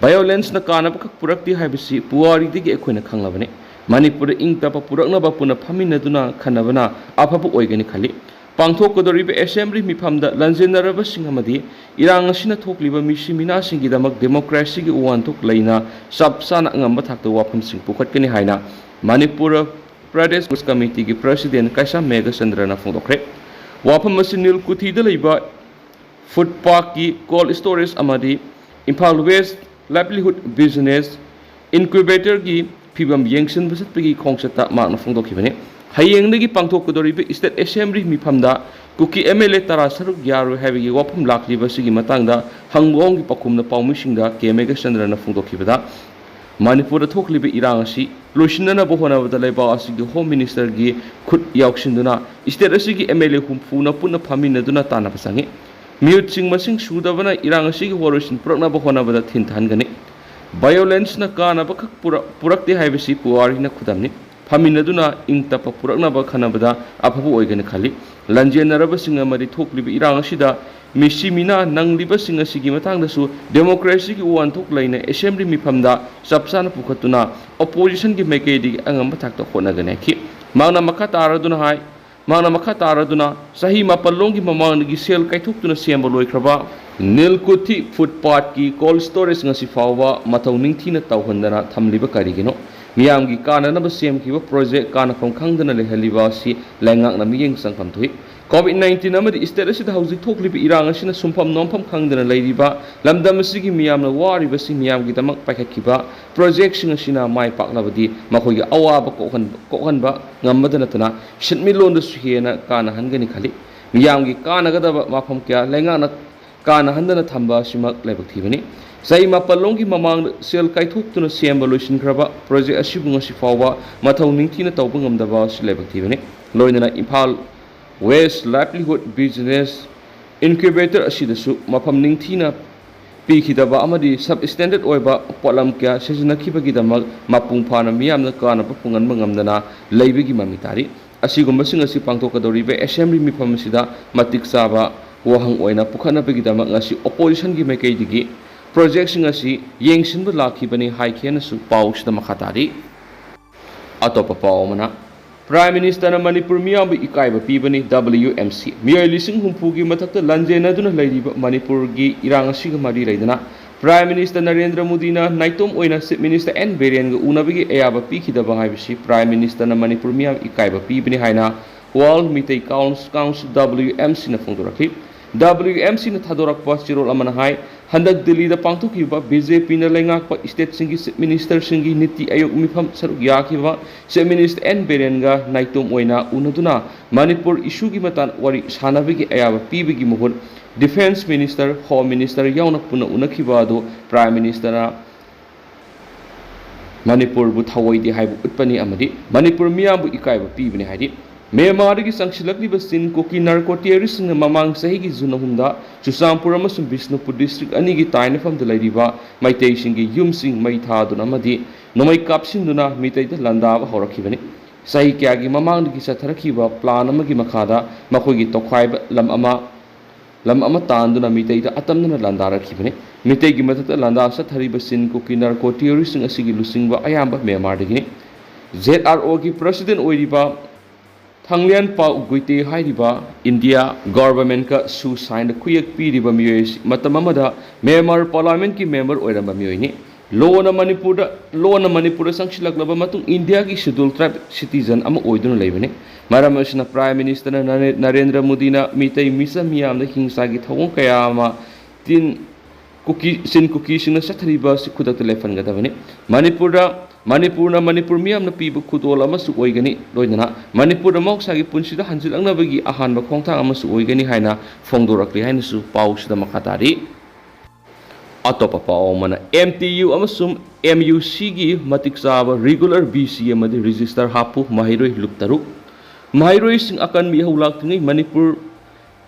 ꯚꯥꯏꯑꯣꯂꯦꯟꯁꯅ ꯀꯥꯟꯅꯕ ꯈꯛ ꯄꯨꯔꯛꯇꯦ ꯍꯥꯏꯕꯁꯤ ꯄꯨꯋꯥꯔꯤꯗꯒꯤ ꯑꯩꯈꯣꯏꯅ ꯈꯪꯂꯕꯅꯤ꯫ ꯃꯅꯤꯄꯨꯔꯗ ꯏꯪ ꯇꯞꯄ ꯄꯨꯔꯛꯅꯕ ꯄꯨꯟꯅ ꯐꯝꯃꯤꯟꯅꯗꯨꯅ ꯈꯟꯅꯕꯅ ꯑꯐꯕ ꯑꯣꯏꯒꯅꯤ ꯈꯜꯂꯤ꯫ ꯄꯥꯡꯊꯣꯛꯀꯗꯧꯔꯤꯕ ꯑꯦꯁꯦꯝꯕ꯭ꯂꯤ ꯃꯤꯐꯝꯗ ꯂꯝꯖꯤꯟꯅꯔꯕꯁꯤꯡ ꯑꯃꯗꯤ ꯏꯔꯥꯡ ꯑꯁꯤꯅ ꯊꯣꯛꯂꯤꯕ ꯃꯤꯁꯤ ꯃꯤꯅꯥꯁꯤꯡꯒꯤꯗꯃꯛ ꯗꯦꯃꯣꯀ꯭ꯔꯦꯁꯤꯒꯤ ꯋꯥꯍꯟꯊꯣꯛ ꯂꯩꯅ ꯆꯞ ꯆꯥꯅ ꯑꯉꯝꯕ ꯊꯥꯛꯇ ꯋꯥꯐꯝꯁꯤꯡ ꯄꯨꯈꯠꯀꯅꯤ ꯍꯥꯏꯅ ꯃꯅꯤꯄꯨꯔ ꯄ꯭ꯔꯗꯦꯁ ꯀꯃꯤꯇꯤꯒꯤ ꯄ꯭ꯔꯁꯤꯗꯦꯟ ꯀꯩꯁꯥꯝ ꯃꯦꯘꯆꯟꯗ꯭ꯔꯅ ꯐꯣꯡꯗꯣꯛꯈ꯭ꯔꯦ꯫ ꯋꯥꯐꯝ ꯑꯁꯤ ꯅꯤꯜꯀꯨꯊꯤꯗ ꯂꯩꯕ ꯐꯨꯗ ꯄꯥꯔꯛꯀꯤ ꯀꯣꯜ ꯁ꯭ꯇꯣꯔꯦꯖ ꯑꯃꯗꯤ ꯏꯝꯐꯥꯜ ꯋꯦꯁ ꯂꯥꯏꯚꯂꯤꯍꯨꯗ ꯕꯤꯖꯤꯅꯦꯁ ꯏꯟꯀ꯭ꯌꯨꯕꯦꯇꯔꯒꯤ ꯐꯤꯕꯝ ꯌꯦꯡꯁꯤꯟꯕ ꯆꯠꯄꯒꯤ ꯈꯣꯡꯆꯠꯇ ꯃꯍꯥꯛꯅ ꯐꯣꯡꯗꯣꯛꯈꯤꯕꯅꯤ꯫ ꯍꯌꯦꯡꯗꯒꯤ ꯄꯥꯡꯊꯣꯛꯀꯗꯧꯔꯤꯕ ꯏꯁꯇꯦꯠ ꯑꯦꯁꯦꯝꯕ꯭ꯂꯤ ꯃꯤꯐꯝꯗ ꯀꯨꯀꯤ ꯑꯦꯝ ꯑꯦꯜ ꯑꯦ ꯇꯔꯥ ꯁꯔꯨꯛ ꯌꯥꯔꯣꯏ ꯍꯥꯏꯕꯒꯤ ꯋꯥꯐꯝ ꯂꯥꯛꯂꯤꯕ ꯑꯁꯤꯒꯤ ꯃꯇꯥꯡꯗ ꯍꯪꯕ ꯍꯪꯒꯤ ꯄꯥꯎꯈꯨꯝꯅ ꯄꯥꯎꯃꯤꯁꯤꯡꯗ ꯀꯦ ꯃꯦꯘꯆꯟꯗ꯭ꯔꯅ ꯐꯣꯡꯗꯣꯛꯈꯤꯕꯗ, ꯃꯅꯤꯄꯨꯔꯗ ꯊꯣꯛꯂꯤꯕ ꯏꯔꯥꯡ ꯑꯁꯤ ꯂꯣꯏꯁꯤꯟꯅꯅꯕ ꯍꯣꯠꯅꯕꯗ ꯂꯩꯕꯥꯛ ꯑꯁꯤꯒꯤ ꯍꯣꯝ ꯃꯤꯅꯤꯁꯇꯔꯒꯤ ꯈꯨꯠ ꯌꯥꯎꯁꯤꯟꯗꯨꯅ ꯏꯁꯇꯦꯠ ꯑꯁꯤꯒꯤ ꯑꯦꯝ ꯑꯦꯜ ꯑꯦ ꯍꯨꯝꯐꯨꯅ ꯄꯨꯟꯅ ꯐꯝꯃꯤꯟꯅꯗꯨꯅ ꯇꯥꯟꯅꯕ ꯆꯪꯏ꯫ ꯃꯤꯍꯨꯠꯁꯤꯡ ꯃꯁꯤꯡ ꯁꯨꯗꯕꯅ ꯏꯔꯥꯡ ꯑꯁꯤꯒꯤ ꯋꯥꯔꯣꯏꯁꯤꯟ ꯄꯨꯔꯛꯅꯕ ꯍꯣꯠꯅꯕꯗ ꯊꯤꯟꯊꯍꯟꯒꯅꯤ꯫ ꯚꯥꯏꯑꯣꯂꯦꯟꯁꯅ ꯀꯥꯟꯅꯕ ꯈꯛ ꯄꯨꯔꯛ-, ꯄꯨꯔꯛꯇꯦ ꯍꯥꯏꯕꯁꯤ ꯄꯨꯋꯥꯔꯤꯅ ꯈꯨꯗꯝꯅꯤ꯫ ꯐꯝꯃꯤꯟꯅꯗꯨꯅ ꯏꯪ ꯇꯞꯄ ꯄꯨꯔꯛꯅꯕ ꯈꯟꯅꯕꯗ ꯑꯐꯕ ꯑꯣꯏꯒꯅꯤ ꯈꯜꯂꯤ꯫ ꯂꯥꯟꯖꯦꯟꯅꯔꯕꯁꯤꯡ ꯑꯃꯗꯤ ꯊꯣꯛꯂꯤꯕ ꯏꯔꯥꯡ ꯑꯁꯤꯗ ꯃꯤꯁꯤ ꯃꯤꯅꯥ ꯅꯪꯂꯤꯕꯁꯤꯡ ꯑꯁꯤꯒꯤ ꯃꯇꯥꯡꯗꯁꯨ ꯗꯦꯃꯣꯀ꯭ꯔꯦꯁꯤꯒꯤ ꯋꯥꯍꯟꯊꯣꯛ ꯂꯩꯅ ꯑꯦꯁꯦꯝꯕ꯭ꯂꯤ ꯃꯤꯐꯝꯗ ꯆꯞ ꯆꯥꯅ ꯄꯨꯈꯠꯇꯨꯅ ꯑꯣꯄꯣꯖꯤꯁꯟꯒꯤ ꯃꯥꯏꯀꯩꯗꯒꯤ ꯑꯉꯝꯕ ꯊꯥꯛꯇ ꯍꯣꯠꯅꯒꯅꯤ ꯍꯥꯏꯈꯤ꯫ ꯃꯍꯥꯛꯅ ꯃꯈꯥ ꯇꯥꯔꯗꯨꯅ ꯍꯥꯏ, ꯃꯍꯥꯛꯅ ꯃꯈꯥ ꯇꯥꯔꯗꯨꯅ ꯆꯍꯤ ꯃꯥꯄꯜ ꯂꯣꯝꯒꯤ ꯃꯃꯥꯡꯗꯒꯤ ꯁꯦꯜ ꯀꯥꯏꯊꯣꯛꯇꯨꯅ ꯁꯦꯝꯕ ꯂꯣꯏꯈ꯭ꯔꯕ ꯅꯤꯜꯀꯨꯊꯤ ꯐꯨꯠꯄꯥꯠꯀꯤ ꯀꯣꯜ ꯁ꯭ꯇꯣꯔꯦꯖ ꯉꯁꯤ ꯐꯥꯎꯕ ꯃꯊꯧ ꯅꯤꯡꯊꯤꯅ ꯇꯧꯍꯟꯗꯅ ꯊꯝꯂꯤꯕ ꯀꯔꯤꯒꯤꯅꯣ? ꯃꯤꯌꯥꯝꯒꯤ ꯀꯥꯟꯅꯅꯕ ꯁꯦꯝꯈꯤꯕ ꯄ꯭ꯔꯣꯖꯦꯛ ꯀꯥꯟꯅꯐꯝ ꯈꯪꯗꯅ ꯂꯩꯍꯜꯂꯤꯕ ꯑꯁꯤ ꯂꯩꯉꯥꯛꯅ ꯃꯤꯠꯌꯦꯡ ꯆꯪꯐꯝ ꯊꯣꯛꯏ꯫ ꯀꯣꯚꯤꯗ ꯅꯥꯏꯟꯇꯤꯟ ꯑꯃꯗꯤ ꯁ꯭ꯇꯦꯠ ꯑꯁꯤꯗ ꯍꯧꯖꯤꯛ ꯊꯣꯛꯂꯤꯕ ꯏꯔꯥꯡ ꯑꯁꯤꯅ ꯁꯨꯡꯐꯝ ꯅꯣꯝꯐꯝ ꯈꯪꯗꯅ ꯂꯩꯔꯤꯕ ꯂꯝꯗꯝ ꯑꯁꯤꯒꯤ ꯃꯤꯌꯥꯝꯅ ꯋꯥꯔꯤꯕꯁꯤ ꯃꯤꯌꯥꯝꯒꯤꯗꯃꯛ ꯄꯥꯏꯈꯠꯈꯤꯕ ꯄ꯭ꯔꯣꯖꯦꯛꯁꯤꯡ ꯑꯁꯤꯅ ꯃꯥꯏ ꯄꯥꯛꯂꯕꯗꯤ ꯃꯈꯣꯏꯒꯤ ꯑꯋꯥꯕ ꯀꯣꯛꯍꯟ-, ꯀꯣꯛꯍꯟꯕ ꯉꯝꯕꯗ ꯅꯠꯇꯅ ꯁꯦꯟꯃꯤꯠꯂꯣꯟꯗꯁꯨ ꯍꯦꯟꯅ ꯀꯥꯟꯅꯍꯟꯒꯅꯤ ꯈꯜꯂꯤ꯫ ꯃꯤꯌꯥꯝꯒꯤ ꯀꯥꯟꯅꯒꯗꯕ ꯃꯐꯝ ꯀꯌꯥ ꯂꯩꯉꯥꯛꯅ ꯀꯥꯟꯅꯍꯟꯗꯅ ꯊꯝꯕ ꯑꯁꯤꯃꯛ ꯂꯥꯏꯕꯛ ꯊꯤꯕꯅꯤ꯫ ꯆꯍꯤ ꯃꯥꯄꯜ ꯂꯣꯝꯒꯤ ꯃꯃꯥꯡꯗ ꯁꯦꯜ ꯀꯥꯏꯊꯣꯛꯇꯨꯅ ꯁꯦꯝꯕ ꯂꯣꯏꯁꯤꯟꯈ꯭ꯔꯕ ꯄ꯭ꯔꯣꯖꯦꯛ ꯑꯁꯤꯕꯨ ꯉꯁꯤ ꯐꯥꯎꯕ ꯃꯊꯧ ꯅꯤꯡꯊꯤꯅ ꯇꯧꯕ ꯉꯝꯗꯕ ꯑꯁꯤ ꯂꯥꯏꯕꯛ ꯊꯤꯕꯅꯤ꯫ ꯂꯣꯏꯅꯅ ꯏꯝꯐꯥꯜ ꯋꯦꯁ ꯂꯥꯏꯚꯂꯤꯍꯨꯗ ꯕꯤꯖꯤꯅꯦꯁ ꯏꯟꯀ꯭ꯌꯨꯕꯦꯇꯔ ꯑꯁꯤꯗꯁꯨ ꯃꯐꯝ ꯅꯤꯡꯊꯤꯅ ꯄꯤꯈꯤꯗꯕ ꯑꯃꯗꯤ ꯁꯕ ꯁ꯭ꯇꯦꯟꯗꯔꯗ ꯑꯣꯏꯕ ꯄꯣꯠꯂꯝ ꯀꯌꯥ ꯁꯤꯖꯤꯟꯅꯈꯤꯕꯒꯤꯗꯃꯛ ꯃꯄꯨꯡ ꯐꯥꯅ ꯃꯤꯌꯥꯝꯅ ꯀꯥꯟꯅꯕ ꯐꯪꯍꯟꯕ ꯉꯝꯗꯅ ꯂꯩꯕꯒꯤ ꯃꯃꯤ ꯇꯥꯔꯤ꯫ ꯑꯁꯤꯒꯨꯝꯕꯁꯤꯡ ꯑꯁꯤ ꯄꯥꯡꯊꯣꯛꯀꯗꯧꯔꯤꯕ ꯑꯦꯁꯦꯝꯕ꯭ꯂꯤ ꯃꯤꯐꯝ ꯑꯁꯤꯗ ꯃꯇꯤꯛ ꯆꯥꯕ ꯋꯥꯍꯪ ꯑꯣꯏꯅ ꯄꯨꯈꯠꯅꯕꯒꯤꯗꯃꯛ ꯉꯁꯤ ꯑꯣꯄꯣꯖꯤꯁꯟꯒꯤ ꯃꯥꯏꯀꯩꯗꯒꯤ ꯄ꯭ꯔꯣꯖꯦꯛꯁꯤꯡ ꯑꯁꯤ ꯌꯦꯡꯁꯤꯟꯕ ꯂꯥꯛꯈꯤꯕꯅꯤ ꯍꯥꯏꯈꯤꯅꯁꯨ ꯄꯥꯎꯁꯤꯗ ꯃꯈꯥ ꯇꯥꯔꯤ꯫ ꯑꯇꯣꯞꯄ ꯄꯥꯎ ꯑꯃꯅ, ꯄ꯭ꯔꯥꯏꯝ ꯃꯤꯅꯤꯁꯇꯔꯅ ꯃꯅꯤꯄꯨꯔ ꯃꯤꯌꯥꯝꯕꯨ ꯏꯀꯥꯏꯕ ꯄꯤꯕꯅꯤ, ꯗꯕ꯭ꯂꯤꯌꯨ ꯑꯦꯝ ꯁꯤ꯫ ꯃꯤꯑꯣꯏ ꯂꯤꯁꯤꯡ ꯍꯨꯝꯐꯨꯒꯤ ꯃꯊꯛꯇ ꯂꯥꯟꯖꯦꯟꯅꯗꯨꯅ ꯂꯩꯔꯤꯕ ꯃꯅꯤꯄꯨꯔꯒꯤ ꯏꯔꯥꯡ ꯑꯁꯤꯒ ꯃꯔꯤ ꯂꯩꯅꯅ ꯄ꯭ꯔꯥꯏꯝ ꯃꯤꯅꯤꯁꯇꯔ ꯅꯔꯦꯟꯗ꯭ꯔ ꯃꯣꯗꯤꯅ ꯅꯥꯏꯇꯣꯝ ꯑꯣꯏꯅ ꯆꯤꯐ ꯃꯤꯅꯤꯁꯇꯔ ꯑꯦꯟ ꯕꯤꯔꯦꯟꯒ ꯎꯅꯕꯒꯤ ꯑꯌꯥꯕ ꯄꯤꯈꯤꯗꯕ ꯍꯥꯏꯕꯁꯤ ꯄ꯭ꯔꯥꯏꯝ ꯃꯤꯅꯤꯁꯇꯔꯅ ꯃꯅꯤꯄꯨꯔ ꯃꯤꯌꯥꯝ ꯏꯀꯥꯏꯕ ꯄꯤꯕꯅꯤ ꯍꯥꯏꯅ world Meitei council-, council, W M ꯁꯤꯅ ꯐꯣꯡꯗꯣꯔꯛꯈꯤ꯫ ꯗꯕ꯭ꯂꯤꯌꯨ ꯑꯦꯝ ꯁꯤꯅ ꯊꯥꯗꯣꯔꯛꯄ ꯆꯦꯔꯣꯜ ꯑꯃꯅ ꯍꯥꯏ, ꯍꯟꯗꯛ ꯗꯤꯜꯂꯤꯗ ꯄꯥꯡꯊꯣꯛꯈꯤꯕ ꯕꯤ ꯖꯦ ꯄꯤꯅ ꯂꯩꯉꯥꯛꯄ ꯁ꯭ꯇꯦꯠꯁꯤꯡꯒꯤ ꯆꯤꯐ ꯃꯤꯅꯤꯁꯇꯔꯁꯤꯡꯒꯤ ꯅꯤꯇꯤ ꯑꯌꯣꯒ ꯃꯤꯐꯝ ꯁꯔꯨꯛ ꯌꯥꯈꯤꯕ ꯆꯤꯐ ꯃꯤꯅꯤꯁꯇꯔ ꯑꯦꯟ ꯕꯤꯔꯦꯟꯒ ꯅꯥꯏꯇꯣꯝ ꯑꯣꯏꯅ ꯎꯅꯗꯨꯅ ꯃꯅꯤꯄꯨꯔ ꯏꯁꯨꯒꯤ ꯃꯇꯥꯡ ꯋꯥꯔꯤ ꯁꯥꯟꯅꯕꯒꯤ ꯑꯌꯥꯕ ꯄꯤꯕꯒꯤ ꯃꯍꯨꯠ ꯗꯤꯐꯦꯟꯁ ꯃꯤꯅꯤꯁꯇꯔ, ꯍꯣꯝ ꯃꯤꯅꯤꯁꯇꯔ ꯌꯥꯎꯅ ꯄꯨꯟꯅ ꯎꯅꯈꯤꯕ ꯑꯗꯨ ꯄ꯭ꯔꯥꯏꯝ ꯃꯤꯅꯤꯁꯇꯔꯅ ꯃꯅꯤꯄꯨꯔꯕꯨ ꯊꯑꯣꯏꯗꯦ ꯍꯥꯏꯕ ꯎꯠꯄꯅꯤ ꯑꯃꯗꯤ ꯃꯅꯤꯄꯨꯔ ꯃꯤꯌꯥꯝꯕꯨ ꯏꯀꯥꯏꯕ ꯄꯤꯕꯅꯤ ꯍꯥꯏꯔꯤ꯫ ꯃ꯭ꯌꯥꯟꯃꯥꯔꯗꯒꯤ ꯆꯪꯁꯤꯜꯂꯛꯂꯤꯕ ꯆꯤꯟ ꯀꯨꯀꯤ ꯅꯥꯔꯀꯣ ꯇꯦꯔꯣꯔꯤꯁꯁꯤꯡꯅ ꯃꯃꯥꯡ ꯆꯍꯤꯒꯤ ꯖꯨꯟ ꯑꯍꯨꯝꯗ ꯆꯨꯔꯆꯥꯟꯄꯨꯔ ꯑꯃꯁꯨꯡ ꯕꯤꯁꯅꯨꯄꯨꯔ ꯗꯤꯁꯇ꯭ꯔꯤꯛ ꯑꯅꯤꯒꯤ ꯇꯥꯏꯅꯐꯝꯗ ꯂꯩꯔꯤꯕ ꯃꯩꯇꯩꯁꯤꯡꯒꯤ ꯌꯨꯝꯁꯤꯡ ꯃꯩ ꯊꯥꯗꯨꯅ ꯑꯃꯗꯤ ꯅꯣꯡꯃꯩ ꯀꯥꯞꯁꯤꯟꯗꯨꯅ ꯃꯤꯇꯩꯗ ꯂꯥꯟꯗꯥꯕ ꯍꯧꯔꯛꯈꯤꯕꯅꯤ꯫ ꯆꯍꯤ ꯀꯌꯥꯒꯤ ꯃꯃꯥꯡꯗꯒꯤ ꯆꯠꯊꯔꯛꯈꯤꯕ ꯄ꯭ꯂꯥꯟ ꯑꯃꯒꯤ ꯃꯈꯥꯗ ꯃꯈꯣꯏꯒꯤ ꯇꯣꯈꯥꯏꯕ ꯂꯝ ꯑꯃ ꯂꯝ ꯑꯃ ꯇꯥꯟꯗꯨꯅ ꯃꯤꯇꯩꯗ ꯑꯇꯝꯅꯅ ꯂꯥꯟꯗꯥꯔꯛꯈꯤꯕꯅꯤ꯫ ꯃꯤꯇꯩꯒꯤ ꯃꯊꯛꯇ ꯂꯥꯟꯗꯥ ꯆꯠꯊꯔꯤꯕ ꯆꯤꯟ ꯀꯨꯀꯤ ꯅꯥꯔꯀꯣ ꯇꯦꯔꯣꯔꯤꯁꯁꯤꯡ ꯑꯁꯤꯒꯤ ꯂꯨꯆꯤꯡꯕ ꯑꯌꯥꯝꯕ ꯃ꯭ꯌꯥꯟꯃꯥꯔꯗꯒꯤꯅꯤ꯫ ꯖꯦꯗ ꯑꯥꯔ ꯑꯣꯒꯤ ꯄ꯭ꯔꯁꯤꯗꯦꯟ ꯑꯣꯏꯔꯤꯕ ꯊꯥꯡꯂꯤꯌꯥꯟ ꯄꯥꯎ ꯒꯨꯏꯇꯦ ꯍꯥꯏꯔꯤꯕ ꯏꯟꯗꯤꯌꯥ ꯒꯣꯚꯔꯟꯃꯦꯟꯠꯀ ꯁꯨ ꯁꯥꯏꯟꯗ ꯈꯨꯌꯦꯛ ꯄꯤꯔꯤꯕ ꯃꯤꯑꯣꯏ ꯑꯁꯤ ꯃꯇꯝ ꯑꯃꯗ ꯃ꯭ꯌꯥꯟꯃꯥꯔ ꯄꯥꯔꯂꯤꯌꯥꯃꯦꯟꯠꯀꯤ ꯃꯦꯝꯕꯔ ꯑꯣꯏꯔꯝꯕ ꯃꯤꯑꯣꯏꯅꯤ꯫ ꯂꯣꯅ ꯃꯅꯤꯄꯨꯔꯗ, ꯂꯣꯅ ꯃꯅꯤꯄꯨꯔꯗ ꯆꯪꯁꯤꯜꯂꯛꯂꯕ ꯃꯇꯨꯡ ꯏꯟꯗꯤꯌꯥꯒꯤ ꯁꯦꯗ꯭ꯌꯨꯜ ꯇ꯭ꯔꯥꯏꯕ ꯁꯤꯇꯤꯖꯟ ꯑꯃ ꯑꯣꯏꯗꯨꯅ ꯂꯩꯕꯅꯤ꯫ ꯃꯔꯝ ꯑꯁꯤꯅ ꯄ꯭ꯔꯥꯏꯝ ꯃꯤꯅꯤꯁꯇꯔꯅ ꯅꯔꯦ-, ꯅꯔꯦꯟꯗ꯭ꯔ ꯃꯣꯗꯤꯅ ꯃꯤꯇꯩ ꯃꯤꯆꯝ ꯃꯤꯌꯥꯝꯗ ꯍꯤꯡꯁꯥꯒꯤ ꯊꯧꯑꯣꯡ ꯀꯌꯥ ꯑꯃ ꯇꯤꯟ ꯀꯨꯀꯤ, ꯆꯤꯟ ꯀꯨꯀꯤꯁꯤꯡꯅ ꯆꯠꯊꯔꯤꯕ ꯑꯁꯤ ꯈꯨꯗꯛꯇ ꯂꯦꯞꯍꯟꯒꯗꯕꯅꯤ꯫ ꯃꯅꯤꯄꯨꯔꯗ, ꯃꯅꯤꯄꯨꯔꯅ ꯃꯅꯤꯄꯨꯔ ꯃꯤꯌꯥꯝꯅ ꯄꯤꯕ ꯈꯨꯗꯣꯜ ꯑꯃꯁꯨ ꯑꯣꯏꯒꯅꯤ꯫ ꯂꯣꯏꯅꯅ ꯃꯅꯤꯄꯨꯔꯗ ꯃꯍꯧꯁꯥꯒꯤ ꯄꯨꯟꯁꯤꯗ ꯍꯟꯖꯤꯜꯂꯛꯅꯕꯒꯤ ꯑꯍꯥꯟꯕ ꯈꯣꯡꯊꯥꯡ ꯑꯃꯁꯨ ꯑꯣꯏꯒꯅꯤ ꯍꯥꯏꯅ ꯐꯣꯡꯗꯣꯔꯛꯂꯤ ꯍꯥꯏꯅꯁꯨ ꯄꯥꯎꯁꯤꯗ ꯃꯈꯥ ꯇꯥꯔꯤ꯫ ꯑꯇꯣꯞꯄ ꯄꯥꯎ ꯑꯃꯅ, ꯑꯦꯝ ꯇꯤ ꯌꯨ ꯑꯃꯁꯨꯡ ꯑꯦꯝ ꯌꯨ ꯁꯤꯒꯤ ꯃꯇꯤꯛ ꯆꯥꯕ ꯔꯤꯒꯨꯂꯔ ꯕꯤ ꯁꯤ ꯑꯃꯗꯤ ꯔꯦꯖꯤꯁꯇꯔ ꯍꯥꯞꯄꯨ, ꯃꯍꯩꯔꯣꯏ ꯂꯨꯞ ꯇꯔꯨꯛ꯫ ꯃꯍꯩꯔꯣꯏꯁꯤꯡ ꯑꯀꯟꯕ ꯏꯍꯧ ꯂꯥꯛꯇ꯭ꯔꯤꯉꯩ Manipur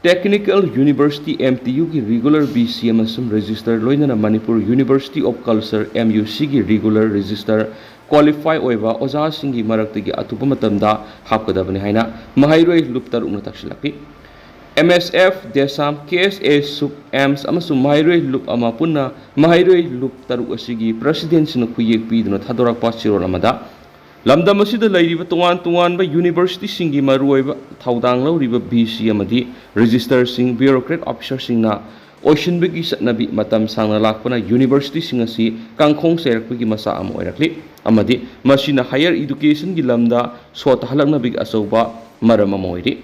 technical university, M T ꯌꯨꯒꯤ ꯔꯤꯒꯨꯂꯔ ꯕꯤ ꯁꯤ ꯑꯃꯁꯨꯡ ꯔꯦꯖꯤꯁꯇꯔ, ꯂꯣꯏꯅꯅ Manipur university of culture, M U ꯁꯤꯒꯤ ꯔꯤꯒꯨꯂꯔ ꯔꯦꯖꯤꯁꯇꯔ ꯀ꯭ꯋꯥꯂꯤꯐꯥꯏ ꯑꯣꯏꯕ ꯑꯣꯖꯥꯁꯤꯡꯒꯤ ꯃꯔꯛꯇꯒꯤ ꯑꯊꯨꯕ ꯃꯇꯝꯗ ꯍꯥꯞꯀꯗꯕꯅꯤ ꯍꯥꯏꯅ ꯃꯍꯩꯔꯣꯏ ꯂꯨꯞ ꯇꯔꯨꯛꯅ ꯇꯛꯁꯤꯜꯂꯛꯂꯤ꯫ M S F, DESAM, K S A, ꯁꯨꯞ, ꯑꯦꯝꯁ ꯑꯃꯁꯨꯡ ꯃꯍꯩꯔꯣꯏ ꯂꯨꯞ ꯑꯃ ꯄꯨꯟꯅ ꯃꯍꯩꯔꯣꯏ ꯂꯨꯞ ꯇꯔꯨꯛ ꯑꯁꯤꯒꯤ ꯄ꯭ꯔꯁꯤꯗꯦꯟꯁꯤꯡꯅ ꯈꯨꯌꯦꯛ ꯄꯤꯗꯨꯅ ꯊꯥꯗꯣꯔꯛꯄ ꯆꯦꯔꯣꯜ ꯑꯃꯗ, ꯂꯝꯗꯝ ꯑꯁꯤꯗ ꯂꯩꯔꯤꯕ ꯇꯣꯉꯥꯟ ꯇꯣꯉꯥꯟꯕ ꯌꯨꯅꯤꯚꯔꯁꯤꯇꯤꯁꯤꯡꯒꯤ ꯃꯔꯨꯑꯣꯏꯕ ꯊꯧꯗꯥꯡ ꯂꯧꯔꯤꯕ ꯚꯤ ꯁꯤ ꯑꯃꯗꯤ ꯔꯦꯖꯤꯁꯇꯔꯁꯤꯡ, ꯕ꯭ꯌꯨꯔꯣꯀ꯭ꯔꯦꯠ ꯑꯣꯐꯤꯁꯔꯁꯤꯡꯅ ꯑꯣꯏꯁꯤꯟꯕꯒꯤ ꯆꯠꯅꯕꯤ ꯃꯇꯝ ꯁꯥꯡꯅ ꯂꯥꯛꯄꯅ ꯌꯨꯅꯤꯚꯔꯁꯤꯇꯤꯁꯤꯡ ꯑꯁꯤ ꯀꯥꯡꯈꯣꯡ ꯆꯥꯏꯔꯛꯄꯒꯤ ꯃꯆꯥꯛ ꯑꯃ ꯑꯣꯏꯔꯛꯂꯤ, ꯑꯃꯗꯤ ꯃꯁꯤꯅ ꯍꯥꯌꯔ ꯏꯗꯨꯀꯦꯁꯟꯒꯤ ꯂꯝꯗ ꯁꯣꯠ ꯊꯥꯍꯜꯂꯛꯅꯕꯒꯤ ꯑꯆꯧꯕ ꯃꯔꯝ ꯑꯃ ꯑꯣꯏꯔꯤ꯫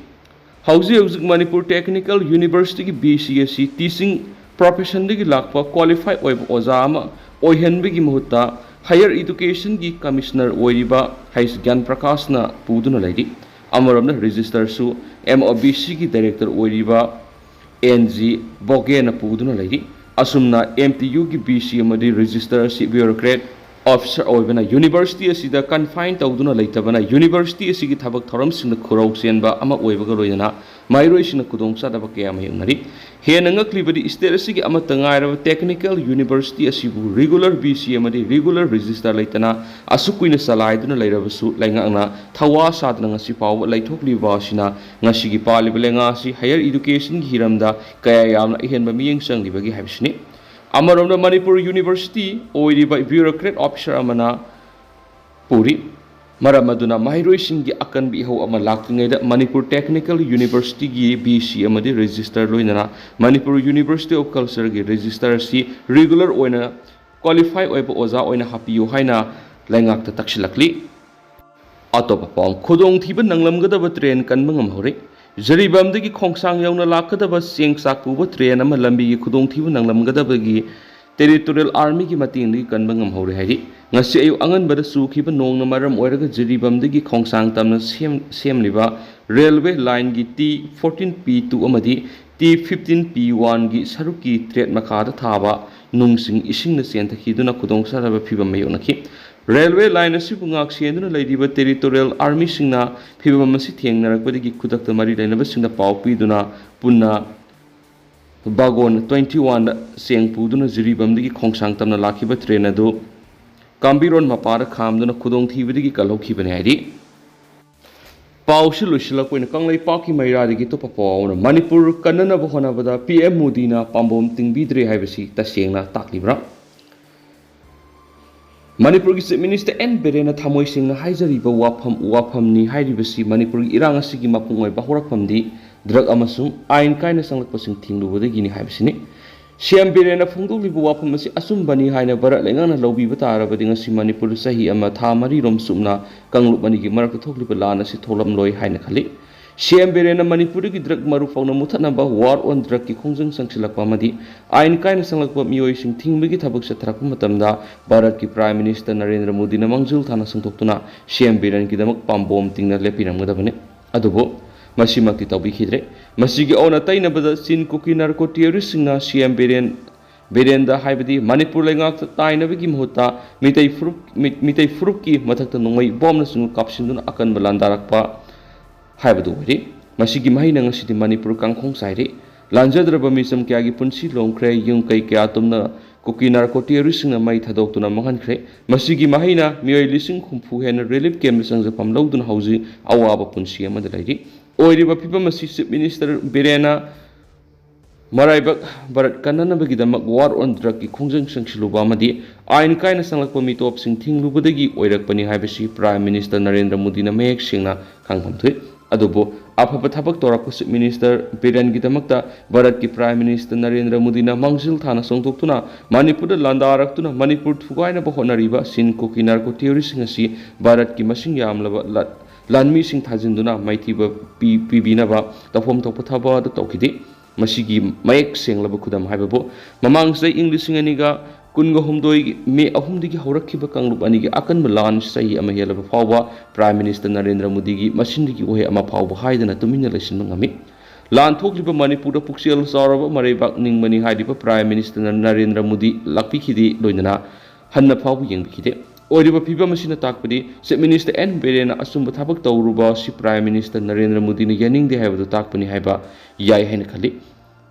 ꯍꯧꯖꯤꯛ ꯍꯧꯖꯤꯛ ꯃꯅꯤꯄꯨꯔ ꯇꯦꯛꯅꯤꯀꯦꯜ ꯌꯨꯅꯤꯚꯔꯁꯤꯇꯤꯒꯤ ꯚꯤ ꯁꯤ ꯑꯁꯤ ꯇꯤꯆꯤꯡ ꯄ꯭ꯔꯣꯐꯦꯁꯟꯗꯒꯤ ꯂꯥꯛꯄ ꯀ꯭ꯋꯥꯂꯤꯐꯥꯏ ꯑꯣꯏꯕ ꯑꯣꯖꯥ ꯑꯃ ꯑꯣꯏꯍꯟꯕꯒꯤ ꯃꯍꯨꯠꯇ ꯍꯥꯌꯔ ꯏꯗꯨꯀꯦꯁꯟꯒꯤ ꯀꯃꯤꯁꯅꯔ ꯑꯣꯏꯔꯤꯕ ꯍꯩꯁ ꯒ꯭ꯌꯥꯟ ꯄ꯭ꯔꯀꯥꯁꯅ ꯄꯨꯗꯨꯅ ꯂꯩꯔꯤ꯫ ꯑꯃꯔꯣꯝꯗ ꯔꯦꯖꯤꯁꯇꯔꯁꯨ ꯑꯦꯝ ꯑꯣ ꯕꯤ ꯁꯤꯒꯤ ꯗꯥꯏꯔꯦꯛꯇꯔ ꯑꯣꯏꯔꯤꯕ ꯑꯦꯟ ꯖꯤ ꯕꯣꯒꯦꯅ ꯄꯨꯗꯨꯅ ꯂꯩꯔꯤ꯫ ꯑꯁꯨꯝꯅ ꯑꯦꯝ ꯇꯤ ꯌꯨꯒꯤ ꯚꯤ ꯁꯤ ꯑꯃꯗꯤ ꯔꯦꯖꯤꯁꯇꯔ ꯑꯁꯤ ꯕ꯭ꯌꯨꯔꯣꯀ꯭ꯔꯦꯠ ꯑꯣꯐꯤꯁꯔ ꯑꯣꯏꯕꯅ ꯌꯨꯅꯤꯚꯔꯁꯤꯇꯤ ꯑꯁꯤꯗ ꯀꯟꯐꯥꯏꯟ ꯇꯧꯗꯨꯅ ꯂꯩꯇꯕꯅ ꯌꯨꯅꯤꯚꯔꯁꯤꯇꯤ ꯑꯁꯤꯒꯤ ꯊꯕꯛ ꯊꯧꯔꯝꯁꯤꯡꯗ ꯈꯨꯔꯧ ꯆꯦꯟꯕ ꯑꯃ ꯑꯣꯏꯕꯒ ꯂꯣꯏꯅꯅ ꯃꯍꯩꯔꯣꯏꯁꯤꯡꯅ ꯈꯨꯗꯣꯡꯆꯥꯗꯕ ꯀꯌꯥ ꯃꯥꯌꯣꯛꯅꯔꯤ꯫ ꯍꯦꯟꯅ ꯉꯛꯂꯤꯕꯗꯤ ꯁ꯭ꯇꯦꯠ ꯑꯁꯤꯒꯤ ꯑꯃꯠꯇ ꯉꯥꯏꯔꯕ ꯇꯦꯛꯅꯤꯀꯦꯜ ꯌꯨꯅꯤꯚꯔꯁꯤꯇꯤ ꯑꯁꯤꯕꯨ ꯔꯤꯒꯨꯂꯔ ꯕꯤ ꯁꯤ ꯑꯃꯗꯤ ꯔꯤꯒꯨꯂꯔ ꯔꯦꯖꯤꯁꯇꯔ ꯂꯩꯇꯅ ꯑꯁꯨꯛ ꯀꯨꯏꯅ ꯆꯂꯥꯏꯗꯨꯅ ꯂꯩꯔꯕꯁꯨ ꯂꯩꯉꯥꯛꯅ ꯊꯋꯥ ꯁꯥꯗꯅ ꯉꯁꯤ ꯐꯥꯎꯕ ꯂꯩꯊꯣꯛꯂꯤꯕ ꯑꯁꯤꯅ ꯉꯁꯤꯒꯤ ꯄꯥꯜꯂꯤꯕ ꯂꯩꯉꯥꯛ ꯑꯁꯤ ꯍꯥꯌꯔ ꯏꯗꯨꯀꯦꯁꯟꯒꯤ ꯍꯤꯔꯝꯗ ꯀꯌꯥ ꯌꯥꯝꯅ ꯑꯍꯦꯟꯕ ꯃꯤꯠꯌꯦꯡ ꯆꯪꯂꯤꯕꯒꯤ ꯍꯥꯏꯕꯁꯤꯅꯤ꯫ ꯑꯃꯔꯣꯝꯗ ꯃꯅꯤꯄꯨꯔ ꯌꯨꯅꯤꯚꯔꯁꯤꯇꯤ ꯑꯣꯏꯔꯤꯕ ꯕ꯭ꯌꯨꯔꯣꯀ꯭ꯔꯦꯠ ꯑꯣꯐꯤꯁꯔ ꯑꯃꯅ ꯄꯨꯔꯤ꯫ ꯃꯔꯝ ꯑꯗꯨꯅ ꯃꯍꯩꯔꯣꯏꯁꯤꯡꯒꯤ ꯑꯀꯟꯕ ꯏꯍꯧ ꯑꯃ ꯂꯥꯛꯇ꯭ꯔꯤꯉꯩꯗ ꯃꯅꯤꯄꯨꯔ ꯇꯦꯛꯅꯤꯀꯦꯜ ꯌꯨꯅꯤꯚꯔꯁꯤꯇꯤꯒꯤ ꯕꯤ ꯁꯤ ꯑꯃꯗꯤ ꯔꯦꯖꯤꯁꯇꯔ ꯂꯣꯏꯅꯅ ꯃꯅꯤꯄꯨꯔ ꯌꯨꯅꯤꯚꯔꯁꯤꯇꯤ ꯑꯣꯐ ꯀꯜꯆꯔꯒꯤ ꯔꯦꯖꯤꯁꯇꯔ ꯑꯁꯤ ꯔꯤꯒꯨꯂꯔ ꯑꯣꯏꯅ ꯀ꯭ꯋꯥꯂꯤꯐꯥꯏ ꯑꯣꯏꯕ ꯑꯣꯖꯥ ꯑꯣꯏꯅ ꯍꯥꯞꯄꯤꯌꯨ ꯍꯥꯏꯅ ꯂꯩꯉꯥꯛꯇ ꯇꯛꯁꯤꯜꯂꯛꯂꯤ꯫ ꯑꯇꯣꯞꯄ ꯄꯥꯎ, ꯈꯨꯗꯣꯡꯊꯤꯕ ꯅꯪꯂꯝꯒꯗꯕ ꯇ꯭ꯔꯦꯟ ꯀꯟꯕ ꯉꯝꯍꯧꯔꯦ꯫ ꯖꯤꯔꯤꯕꯥꯝꯗꯒꯤ ꯈꯣꯡꯁꯥꯡ ꯌꯧꯅ ꯂꯥꯛꯀꯗꯕ ꯆꯦꯡ ꯆꯥꯛ ꯄꯨꯕ ꯇ꯭ꯔꯦꯟ ꯑꯃ ꯂꯝꯕꯤꯒꯤ ꯈꯨꯗꯣꯡꯊꯤꯕ ꯅꯪꯂꯝꯒꯗꯕꯒꯤ ꯇꯦꯔꯤꯇꯣꯔꯤꯌꯦꯜ ꯑꯥꯔꯃꯤꯒꯤ ꯃꯇꯦꯡꯗꯒꯤ ꯀꯟꯕ ꯉꯝꯍꯧꯔꯦ ꯍꯥꯏꯔꯤ꯫ ꯉꯁꯤ ꯑꯌꯨꯛ ꯑꯉꯟꯕꯗ ꯆꯨꯈꯤꯕ ꯅꯣꯡꯅ ꯃꯔꯝ ꯑꯣꯏꯔꯒ ꯖꯤꯔꯤꯕꯥꯝꯗꯒꯤ ꯈꯣꯡꯁꯥꯡ ꯇꯝꯅ ꯁꯦꯝ-, ꯁꯦꯝꯂꯤꯕ ꯔꯦꯜꯋꯦ ꯂꯥꯏꯟꯒꯤ ꯇꯤ ꯐꯣꯔꯇꯤꯟ ꯄꯤ ꯇꯨ ꯑꯃꯗꯤ ꯇꯤ ꯐꯤꯐꯇꯤꯟ ꯄꯤ ꯋꯥꯟꯒꯤ ꯁꯔꯨꯛꯀꯤ ꯇ꯭ꯔꯦꯠ ꯃꯈꯥꯗ ꯊꯥꯕ ꯅꯨꯡꯁꯤꯡ ꯏꯁꯤꯡꯅ ꯆꯦꯟꯊꯈꯤꯗꯨꯅ ꯈꯨꯗꯣꯡꯆꯥꯗꯕ ꯐꯤꯚꯝ ꯃꯥꯌꯣꯛꯅꯈꯤ꯫ ꯔꯦꯜꯋꯦ ꯂꯥꯏꯟ ꯑꯁꯤꯕꯨ ꯉꯥꯛ ꯁꯦꯟꯗꯨꯅ ꯂꯩꯔꯤꯕ ꯇꯦꯔꯤꯇꯣꯔꯤꯌꯦꯜ ꯑꯥꯔꯃꯤꯁꯤꯡꯅ ꯐꯤꯚꯝ ꯑꯁꯤ ꯊꯦꯡꯅꯔꯛꯄꯗꯒꯤ ꯈꯨꯗꯛꯇ ꯃꯔꯤ ꯂꯩꯅꯕꯁꯤꯡꯗ ꯄꯥꯎ ꯄꯤꯗꯨꯅ ꯄꯨꯟꯅ ꯕꯥꯒꯣꯟ ꯇ꯭ꯋꯦꯟꯇꯤ ꯋꯥꯟꯗ ꯆꯦꯡ ꯄꯨꯗꯨꯅ ꯖꯤꯔꯤꯕꯥꯝꯗꯒꯤ ꯈꯣꯡꯁꯥꯡ ꯇꯝꯅ ꯂꯥꯛꯈꯤꯕ ꯇ꯭ꯔꯦꯟ ꯑꯗꯨ ꯀꯥꯝꯕꯤꯔꯣꯟ ꯃꯄꯥꯗ ꯈꯥꯝꯗꯨꯅ ꯈꯨꯗꯣꯡꯊꯤꯕꯗꯒꯤ ꯀꯜꯍꯧꯈꯤꯕꯅꯤ ꯍꯥꯏꯔꯤ꯫ ꯄꯥꯎꯁꯤ ꯂꯣꯏꯁꯤꯜꯂꯛꯄ ꯑꯣꯏꯅ ꯀꯪꯂꯩꯄꯥꯛꯀꯤ ꯃꯩꯔꯥꯗꯒꯤ ꯑꯇꯣꯞꯄ ꯄꯥꯎ ꯑꯃꯅ, ꯃꯅꯤꯄꯨꯔ ꯀꯟꯅꯅꯕ ꯍꯣꯠꯅꯕꯗ ꯄꯤ ꯑꯦꯝ ꯃꯣꯗꯤꯅ ꯄꯥꯝꯕꯣꯝ ꯇꯤꯡꯕꯤꯗ꯭ꯔꯦ ꯍꯥꯏꯕꯁꯤ ꯇꯁꯦꯡꯅ ꯇꯥꯛꯂꯤꯕ꯭ꯔꯥ? ꯃꯅꯤꯄꯨꯔꯒꯤ ꯆꯤꯐ ꯃꯤꯅꯤꯁꯇꯔ ꯑꯦꯟ ꯕꯤꯔꯦꯟꯅ ꯊꯃꯣꯏ ꯁꯦꯡꯅ ꯍꯥꯏꯖꯔꯤꯕ ꯋꯥꯐꯝ, ꯋꯥꯐꯝꯅꯤ ꯍꯥꯏꯔꯤꯕꯁꯤ ꯃꯅꯤꯄꯨꯔꯒꯤ ꯏꯔꯥꯡ ꯑꯁꯤꯒꯤ ꯃꯄꯨꯡ ꯑꯣꯏꯕ ꯍꯧꯔꯛꯐꯝꯗꯤ ꯗ꯭ꯔꯒ ꯑꯃꯁꯨꯡ ꯑꯥꯏꯟ ꯀꯥꯏꯅ ꯆꯪꯂꯛꯄꯁꯤꯡ ꯊꯤꯡꯂꯨꯕꯗꯒꯤꯅꯤ ꯍꯥꯏꯕꯁꯤꯅꯤ꯫ ꯁꯤ ꯑꯦꯝ ꯕꯤꯔꯦꯟꯅ ꯐꯣꯡꯗꯣꯛꯂꯤꯕ ꯋꯥꯐꯝ ꯑꯁꯤ ꯑꯆꯨꯝꯕꯅꯤ ꯍꯥꯏꯅ ꯚꯥꯔꯠ ꯂꯩꯉꯥꯛꯅ ꯂꯧꯕꯤꯕ ꯇꯥꯔꯕꯗꯤ ꯉꯁꯤ ꯃꯅꯤꯄꯨꯔꯗ ꯆꯍꯤ ꯑꯃ ꯊꯥ ꯃꯔꯤꯔꯣꯝ ꯆꯨꯞꯅ ꯀꯥꯡꯂꯨꯞ ꯑꯅꯤꯒꯤ ꯃꯔꯛꯇ ꯊꯣꯛꯂꯤꯕ ꯂꯥꯟ ꯑꯁꯤ ꯊꯣꯛꯂꯝꯂꯣꯏ ꯍꯥꯏꯅ ꯈꯜꯂꯤ꯫ ꯁꯤ ꯑꯦꯝ ꯕꯤꯔꯦꯟꯅ ꯃꯅꯤꯄꯨꯔꯗꯒꯤ ꯗ꯭ꯔꯒ ꯃꯔꯨ ꯐꯥꯎꯅ ꯃꯨꯊꯠꯅꯕ ꯋꯥꯔ ꯑꯣꯟ ꯗ꯭ꯔꯒꯀꯤ ꯈꯣꯡꯖꯪ ꯆꯪꯁꯤꯜꯂꯛꯄ ꯑꯃꯗꯤ ꯑꯥꯏꯟ ꯀꯥꯏꯅ ꯆꯪꯂꯛꯄ ꯃꯤꯑꯣꯏꯁꯤꯡ ꯊꯤꯡꯕꯒꯤ ꯊꯕꯛ ꯆꯠꯊꯔꯛꯄ ꯃꯇꯝꯗ ꯚꯥꯔꯠꯀꯤ ꯄ꯭ꯔꯥꯏꯝ ꯃꯤꯅꯤꯁꯇꯔ ꯅꯔꯦꯟꯗ꯭ꯔ ꯃꯣꯗꯤꯅ ꯃꯥꯡꯖꯤꯜ ꯊꯥꯅ ꯁꯟꯗꯣꯛꯇꯨꯅ ꯁꯤ ꯑꯦꯝ ꯕꯤꯔꯦꯟꯒꯤꯗꯃꯛ ꯄꯥꯝꯕꯣꯝ ꯇꯤꯡꯅ ꯂꯦꯞꯄꯤꯔꯝꯒꯗꯕꯅꯤ꯫ ꯑꯗꯨꯕꯨ ꯃꯁꯤꯃꯛꯇꯤ ꯇꯧꯕꯤꯈꯤꯗ꯭ꯔꯦ꯫ ꯃꯁꯤꯒꯤ ꯑꯣꯟꯅ ꯇꯩꯅꯕꯗ ꯆꯤꯟ ꯀꯨꯀꯤ ꯅꯥꯔꯀꯣ ꯇꯦꯔꯣꯔꯤꯁꯁꯤꯡꯅ ꯁꯤ ꯑꯦꯝ ꯕꯤꯔꯦꯟ ꯕꯤꯔꯦꯟꯗ ꯍꯥꯏꯕꯗꯤ ꯃꯅꯤꯄꯨꯔ ꯂꯩꯉꯥꯛꯇ ꯇꯥꯏꯅꯕꯒꯤ ꯃꯍꯨꯠꯇ ꯃꯤꯇꯩ ꯐꯨꯔꯨꯞ, ꯃꯤ-, ꯃꯤꯇꯩ ꯐꯨꯔꯨꯞꯀꯤ ꯃꯊꯛꯇ ꯅꯣꯡꯃꯩ ꯕꯣꯝꯅꯆꯤꯡꯕ ꯀꯥꯞꯁꯤꯟꯗꯨꯅ ꯑꯀꯟꯕ ꯂꯥꯟꯗꯥꯔꯛꯄ ꯍꯥꯏꯕꯗꯨ ꯑꯣꯏꯔꯤ꯫ ꯃꯁꯤꯒꯤ ꯃꯍꯩꯅ ꯉꯁꯤꯗꯤ ꯃꯅꯤꯄꯨꯔ ꯀꯥꯡꯈꯣꯡ ꯆꯥꯏꯔꯤ꯫ ꯂꯥꯟꯖꯗ꯭ꯔꯕ ꯃꯤꯆꯝ ꯀꯌꯥꯒꯤ ꯄꯨꯟꯁꯤ ꯂꯣꯝꯈ꯭ꯔꯦ, ꯌꯨꯝ ꯀꯩ ꯀꯌꯥ ꯇꯨꯝꯅ ꯀꯨꯀꯤ ꯅꯥꯔꯀꯣ ꯇꯦꯔꯣꯔꯤꯁꯁꯤꯡꯅ ꯃꯩ ꯊꯥꯗꯣꯛꯇꯨꯅ ꯃꯥꯡꯍꯟꯈ꯭ꯔꯦ꯫ ꯃꯁꯤꯒꯤ ꯃꯍꯩꯅ ꯃꯤꯑꯣꯏ ꯂꯤꯁꯤꯡ ꯍꯨꯝꯐꯨ ꯍꯦꯟꯅ ꯔꯤꯂꯤꯐ ꯀꯦꯝꯞꯇ ꯆꯪꯖꯐꯝ ꯂꯧꯗꯨꯅ ꯍꯧꯖꯤꯛ ꯑꯋꯥꯕ ꯄꯨꯟꯁꯤ ꯑꯃꯗ ꯂꯩꯔꯤ꯫ ꯑꯣꯏꯔꯤꯕ ꯐꯤꯕꯝ ꯑꯁꯤ ꯆꯤꯐ ꯃꯤꯅꯤꯁꯇꯔ ꯕꯤꯔꯦꯟꯅ ꯃꯔꯥꯏꯕꯛ ꯚꯥꯔꯠ ꯀꯟꯅꯅꯕꯒꯤꯗꯃꯛ ꯋꯥꯔ ꯑꯣꯟ ꯗ꯭ꯔꯒꯀꯤ ꯈꯣꯡꯖꯪ ꯆꯪꯁꯤꯜꯂꯨꯕ ꯑꯃꯗꯤ ꯑꯥꯏꯟ ꯀꯥꯏꯅ ꯆꯪꯂꯛꯄ ꯃꯤꯇꯣꯞꯁꯤꯡ ꯊꯤꯡꯂꯨꯕꯗꯒꯤ ꯑꯣꯏꯔꯛꯄꯅꯤ ꯍꯥꯏꯕꯁꯤ ꯄ꯭ꯔꯥꯏꯝ ꯃꯤꯅꯤꯁꯇꯔ ꯅꯔꯦꯟꯗ꯭ꯔ ꯃꯣꯗꯤꯅ ꯃꯌꯦꯛ ꯁꯦꯡꯅ ꯈꯪꯐꯝ ꯊꯣꯛꯏ꯫ ꯑꯗꯨꯕꯨ ꯑꯐꯕ ꯊꯕꯛ ꯇꯧꯔꯛꯄ ꯆꯤꯐ ꯃꯤꯅꯤꯁꯇꯔ ꯕꯤꯔꯦꯟꯒꯤꯗꯃꯛꯇ ꯚꯥꯔꯠꯀꯤ ꯄ꯭ꯔꯥꯏꯝ ꯃꯤꯅꯤꯁꯇꯔ ꯅꯔꯦꯟꯗ꯭ꯔ ꯃꯣꯗꯤꯅ ꯃꯥꯡꯖꯤꯜ ꯊꯥꯅ ꯆꯣꯡꯊꯣꯛꯇꯨꯅ ꯃꯅꯤꯄꯨꯔꯗ ꯂꯥꯟꯗꯥꯔꯛꯇꯨꯅ ꯃꯅꯤꯄꯨꯔ ꯊꯨꯒꯥꯏꯅꯕ ꯍꯣꯠꯅꯔꯤꯕ ꯁꯤꯟ ꯀꯨꯀꯤ ꯅꯥꯔꯀꯣ ꯇꯦꯔꯣꯔꯤꯁꯁꯤꯡ ꯑꯁꯤ ꯚꯥꯔꯠꯀꯤ ꯃꯁꯤꯡ ꯌꯥꯝꯂꯕ ꯂ-, ꯂꯥꯟꯃꯤꯁꯤꯡ ꯊꯥꯖꯤꯟꯗꯨꯅ ꯃꯥꯏꯊꯤꯕ ꯄꯤ-, ꯄꯤꯕꯤꯅꯕ ꯇꯧꯐꯝ ꯊꯣꯛꯄ ꯊꯕꯛ ꯑꯗꯨ ꯇꯧꯈꯤꯗꯦ꯫ ꯃꯁꯤꯒꯤ ꯃꯌꯦꯛ ꯁꯦꯡꯂꯕ ꯈꯨꯗꯝ ꯍꯥꯏꯕꯕꯨ ꯃꯃꯥꯡ ꯆꯍꯤ ꯏꯪ ꯂꯤꯁꯤꯡ ꯑꯅꯤꯒ ꯀꯨꯟꯒ ꯍꯨꯝꯗꯣꯏꯒꯤ ꯃꯦ ꯑꯍꯨꯝꯗꯒꯤ ꯍꯧꯔꯛꯈꯤꯕ ꯀꯥꯡꯂꯨꯞ ꯑꯅꯤꯒꯤ ꯑꯀꯟꯕ ꯂꯥꯟ ꯆꯍꯤ ꯑꯃ ꯍꯦꯜꯂꯕ ꯐꯥꯎꯕ ꯄ꯭ꯔꯥꯏꯝ ꯃꯤꯅꯤꯁꯇꯔ ꯅꯔꯦꯟꯗ꯭ꯔ ꯃꯣꯗꯤꯒꯤ ꯃꯆꯤꯟꯗꯒꯤ ꯋꯥꯍꯩ ꯑꯃ ꯐꯥꯎꯕ ꯍꯥꯏꯗꯅ ꯇꯨꯃꯤꯟꯅ ꯂꯩꯁꯤꯟꯕ ꯉꯝꯃꯤ꯫ ꯂꯥꯟ ꯊꯣꯛꯂꯤꯕ ꯃꯅꯤꯄꯨꯔꯗ ꯄꯨꯛꯆꯦꯜ ꯆꯥꯎꯔꯕ ꯃꯔꯩꯕꯥꯛ ꯅꯤꯡꯕꯅꯤ ꯍꯥꯏꯔꯤꯕ ꯄ꯭ꯔꯥꯏꯝ ꯃꯤꯅꯤꯁꯇꯔ ꯅꯔꯦꯟꯗ꯭ꯔ ꯃꯣꯗꯤ ꯂꯥꯛꯄꯤꯈꯤꯗꯦ, ꯂꯣꯏꯅꯅ ꯍꯟꯅ ꯐꯥꯎꯕ ꯌꯦꯡꯕꯤꯈꯤꯗꯦ꯫ ꯑꯣꯏꯔꯤꯕ ꯐꯤꯕꯝ ꯑꯁꯤꯅ ꯇꯥꯛꯄꯗꯤ ꯆꯤꯐ ꯃꯤꯅꯤꯁꯇꯔ ꯑꯦꯟ ꯕꯤꯔꯦꯟꯅ ꯑꯆꯨꯝꯕ ꯊꯕꯛ ꯇꯧꯔꯨꯕ ꯑꯁꯤ ꯄ꯭ꯔꯥꯏꯝ ꯃꯤꯅꯤꯁꯇꯔ ꯅꯔꯦꯟꯗ꯭ꯔ ꯃꯣꯗꯤꯅ ꯌꯥꯅꯤꯡꯗꯦ ꯍꯥꯏꯕꯗꯨ ꯇꯥꯛꯄꯅꯤ ꯍꯥꯏꯕ ꯌꯥꯏ ꯍꯥꯏꯅ ꯈꯜꯂꯤ꯫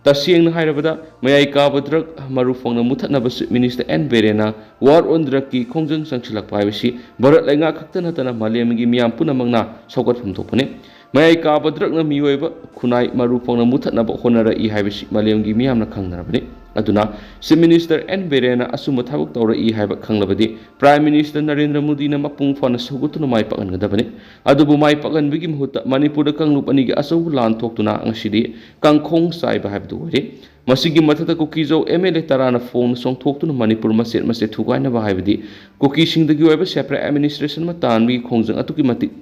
ꯇꯁꯦꯡꯅ ꯍꯥꯏꯔꯕꯗ, ꯃꯌꯥꯏ ꯀꯥꯕ ꯗ꯭ꯔꯒ ꯃꯔꯨ ꯐꯪꯅ ꯃꯨꯊꯠꯅꯕ ꯆꯤꯐ ꯃꯤꯅꯤꯁꯇꯔ ꯑꯦꯟ ꯕꯤꯔꯦꯟꯅ ꯋꯥꯔ ꯑꯣꯟ ꯗ꯭ꯔꯒꯀꯤ ꯈꯣꯡꯖꯪ ꯆꯪꯁꯤꯜꯂꯛꯄ ꯍꯥꯏꯕꯁꯤ ꯚꯥꯔꯠ ꯂꯩꯉꯥꯛ ꯈꯛꯇ ꯅꯠꯇꯅ ꯃꯥꯂꯦꯝꯒꯤ ꯃꯤꯌꯥꯝ ꯄꯨꯝꯅꯃꯛꯅ ꯁꯧꯒꯠꯐꯝ ꯊꯣꯛꯄꯅꯤ꯫ ꯃꯌꯥꯏ ꯀꯥꯕ ꯗ꯭ꯔꯒꯅ ꯃꯤꯑꯣꯏꯕ ꯈꯨꯟꯅꯥꯏ ꯃꯔꯨ ꯐꯪꯅ ꯃꯨꯊꯠꯅꯕ ꯍꯣꯠꯅꯔꯛꯏ ꯍꯥꯏꯕꯁꯤ ꯃꯥꯂꯦꯝꯒꯤ ꯃꯤꯌꯥꯝꯅ ꯈꯪꯅꯔꯕꯅꯤ꯫ ꯑꯗꯨꯅ ꯆꯤꯐ ꯃꯤꯅꯤꯁꯇꯔ ꯑꯦꯟ ꯕꯤꯔꯦꯟꯅ ꯑꯆꯨꯝꯕ ꯊꯕꯛ ꯇꯧꯔꯛꯏ ꯍꯥꯏꯕ ꯈꯪꯂꯕꯗꯤ ꯄ꯭ꯔꯥꯏꯝ ꯃꯤꯅꯤꯁꯇꯔ ꯅꯔꯦꯟꯗ꯭ꯔ ꯃꯣꯗꯤꯅ ꯃꯄꯨꯡ ꯐꯥꯅ ꯁꯧꯒꯠꯇꯨꯅ ꯃꯥꯏ ꯄꯥꯛꯍꯟꯒꯗꯕꯅꯤ꯫ ꯑꯗꯨꯕꯨ ꯃꯥꯏ ꯄꯥꯛꯍꯟꯕꯒꯤ ꯃꯍꯨꯠꯇ ꯃꯅꯤꯄꯨꯔꯗ ꯀꯥꯡꯂꯨꯞ ꯑꯅꯤꯒꯤ ꯑꯆꯧꯕ ꯂꯥꯟ ꯊꯣꯛꯇꯨꯅ ꯉꯁꯤꯗꯤ ꯀꯥꯡꯈꯣꯡ ꯆꯥꯏꯕ ꯍꯥꯏꯕꯗꯨ ꯑꯣꯏꯔꯦ꯫ ꯃꯁꯤꯒꯤ ꯃꯊꯛꯇ ꯀꯨꯀꯤꯖꯧ ꯑꯦꯝ ꯑꯦꯜ ꯑꯦ ꯇꯔꯥꯅ ꯐꯣꯡꯅ ꯆꯣꯡꯊꯣꯛꯇꯨꯅ ꯃꯅꯤꯄꯨꯔ ꯃꯆꯦꯠ ꯃꯆꯦꯠ ꯊꯨꯒꯥꯏꯅꯕ ꯍꯥꯏꯕꯗꯤ ꯀꯨꯀꯤꯁꯤꯡꯗꯒꯤ ꯑꯣꯏꯕ ꯁꯦꯄꯔꯦꯠ ꯑꯦꯗꯃꯤꯅꯤꯁꯇ꯭ꯔꯦꯁꯟ ꯑꯃ ꯇꯥꯟꯕꯒꯤ ꯈꯣꯡꯖꯪ ꯑꯗꯨꯛꯀꯤ ꯃꯇꯤꯛ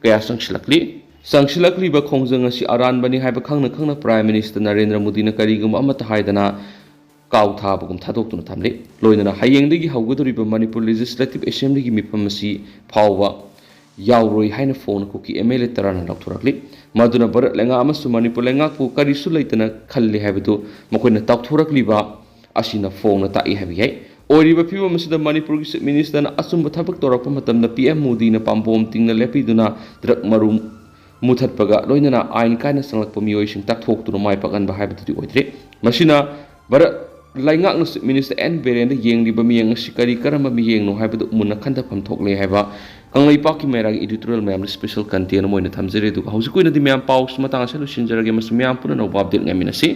ꯀꯌꯥ ꯆꯪꯁꯤꯜꯂꯛꯂꯤ꯫ ꯆꯪꯁꯤꯜꯂꯛꯂꯤꯕ ꯈꯣꯡꯖꯪ ꯑꯁꯤ ꯑꯔꯥꯟꯕꯅꯤ ꯍꯥꯏꯕ ꯈꯪꯅ ꯈꯪꯅ ꯄ꯭ꯔꯥꯏꯝ ꯃꯤꯅꯤꯁꯇꯔ ꯅꯔꯦꯟꯗ꯭ꯔ ꯃꯣꯗꯤꯅ ꯀꯔꯤꯒꯨꯝꯕ ꯑꯃꯠꯇ ꯍꯥꯏꯗꯅ ꯀꯥꯎ ꯊꯥꯕꯒꯨꯝ ꯊꯥꯗꯣꯛꯇꯨꯅ ꯊꯝꯂꯤ꯫ ꯂꯣꯏꯅꯅ ꯍꯌꯦꯡꯗꯒꯤ ꯍꯧꯒꯗꯧꯔꯤꯕ ꯃꯅꯤꯄꯨꯔ ꯂꯦꯖꯤꯁꯂꯦꯇꯤꯚ ꯑꯦꯁꯦꯝꯕ꯭ꯂꯤꯒꯤ ꯃꯤꯐꯝ ꯑꯁꯤ ꯐꯥꯎꯕ ꯌꯥꯎꯔꯣꯏ ꯍꯥꯏꯅ ꯐꯣꯡꯅ ꯀꯨꯀꯤ ꯑꯦꯝ ꯑꯦꯜ ꯑꯦ ꯇꯔꯥꯅ ꯂꯥꯎꯊꯣꯔꯛꯂꯤ꯫ ꯃꯗꯨꯅ ꯚꯥꯔꯠ ꯂꯩꯉꯥꯛ ꯑꯃꯁꯨꯡ ꯃꯅꯤꯄꯨꯔ ꯂꯩꯉꯥꯛꯄꯨ ꯀꯔꯤꯁꯨ ꯂꯩꯇꯅ ꯈꯜꯂꯤ ꯍꯥꯏꯕꯗꯨ ꯃꯈꯣꯏꯅ ꯇꯥꯎꯊꯣꯔꯛꯂꯤꯕ ꯑꯁꯤꯅ ꯐꯣꯡꯅ ꯇꯥꯛꯏ ꯍꯥꯏꯕ ꯌꯥꯏ꯫ ꯑꯣꯏꯔꯤꯕ ꯐꯤꯕꯝ ꯑꯁꯤꯗ ꯃꯅꯤꯄꯨꯔꯒꯤ Chief Minister ꯅ ꯑꯆꯨꯝꯕ ꯊꯕꯛ ꯇꯧꯔꯛꯄ ꯃꯇꯝꯗ P M Modi ꯅ ꯄꯥꯝꯕꯣꯝ ꯇꯤꯡꯅ ꯂꯦꯞꯄꯤꯗꯨꯅ drug ꯃꯔꯨ ꯃꯨꯊꯠꯄꯒ ꯂꯣꯏꯅꯅ ꯑꯥꯏꯟ ꯀꯥꯏꯅ ꯆꯪꯂꯛꯄ ꯃꯤꯑꯣꯏꯁꯤꯡ ꯇꯛꯊꯣꯛꯇꯨꯅ ꯃꯥꯏ ꯄꯥꯛꯍꯟꯕ ꯍꯥꯏꯕꯗꯨꯗꯤ ꯑꯣꯏꯗ꯭ꯔꯤ꯫ ꯃꯁꯤꯅ ꯚꯥꯔꯠ ꯂꯩꯉꯥꯛꯅ Chief Minister N ꯕꯤꯔꯦꯟꯗ ꯌꯦꯡꯂꯤꯕ ꯃꯤꯠꯌꯦꯡ ꯑꯁꯤ ꯀꯔꯤ ꯀꯔꯝꯕ ꯃꯤꯠꯌꯦꯡꯅꯣ ꯍꯥꯏꯕꯗꯨ ꯃꯨꯟꯅ ꯈꯟꯊꯐꯝ ꯊꯣꯛꯂꯦ ꯍꯥꯏꯕ ꯀꯪꯂꯩꯄꯥꯛꯀꯤ ꯃꯩꯔꯥꯒꯤ editorial ꯃꯌꯥꯝꯗ special content ꯑꯃ ꯑꯣꯏꯅ ꯊꯝꯖꯔꯤ꯫ ꯑꯗꯨꯒ ꯍꯧꯖꯤꯛꯀꯤ ꯑꯣꯏꯅꯗꯤ ꯃꯌꯥꯝ ꯄꯥꯎꯁꯤ ꯃꯇꯥꯡ ꯑꯁꯤꯗ ꯂꯣꯏꯁꯤꯟꯖꯔꯒꯦ꯫ ꯃꯁꯤ ꯃꯌꯥꯝ ꯄꯨꯟꯅ ꯑꯅꯧꯕ update ꯉꯥꯏꯃꯤꯟꯅꯁꯤ꯫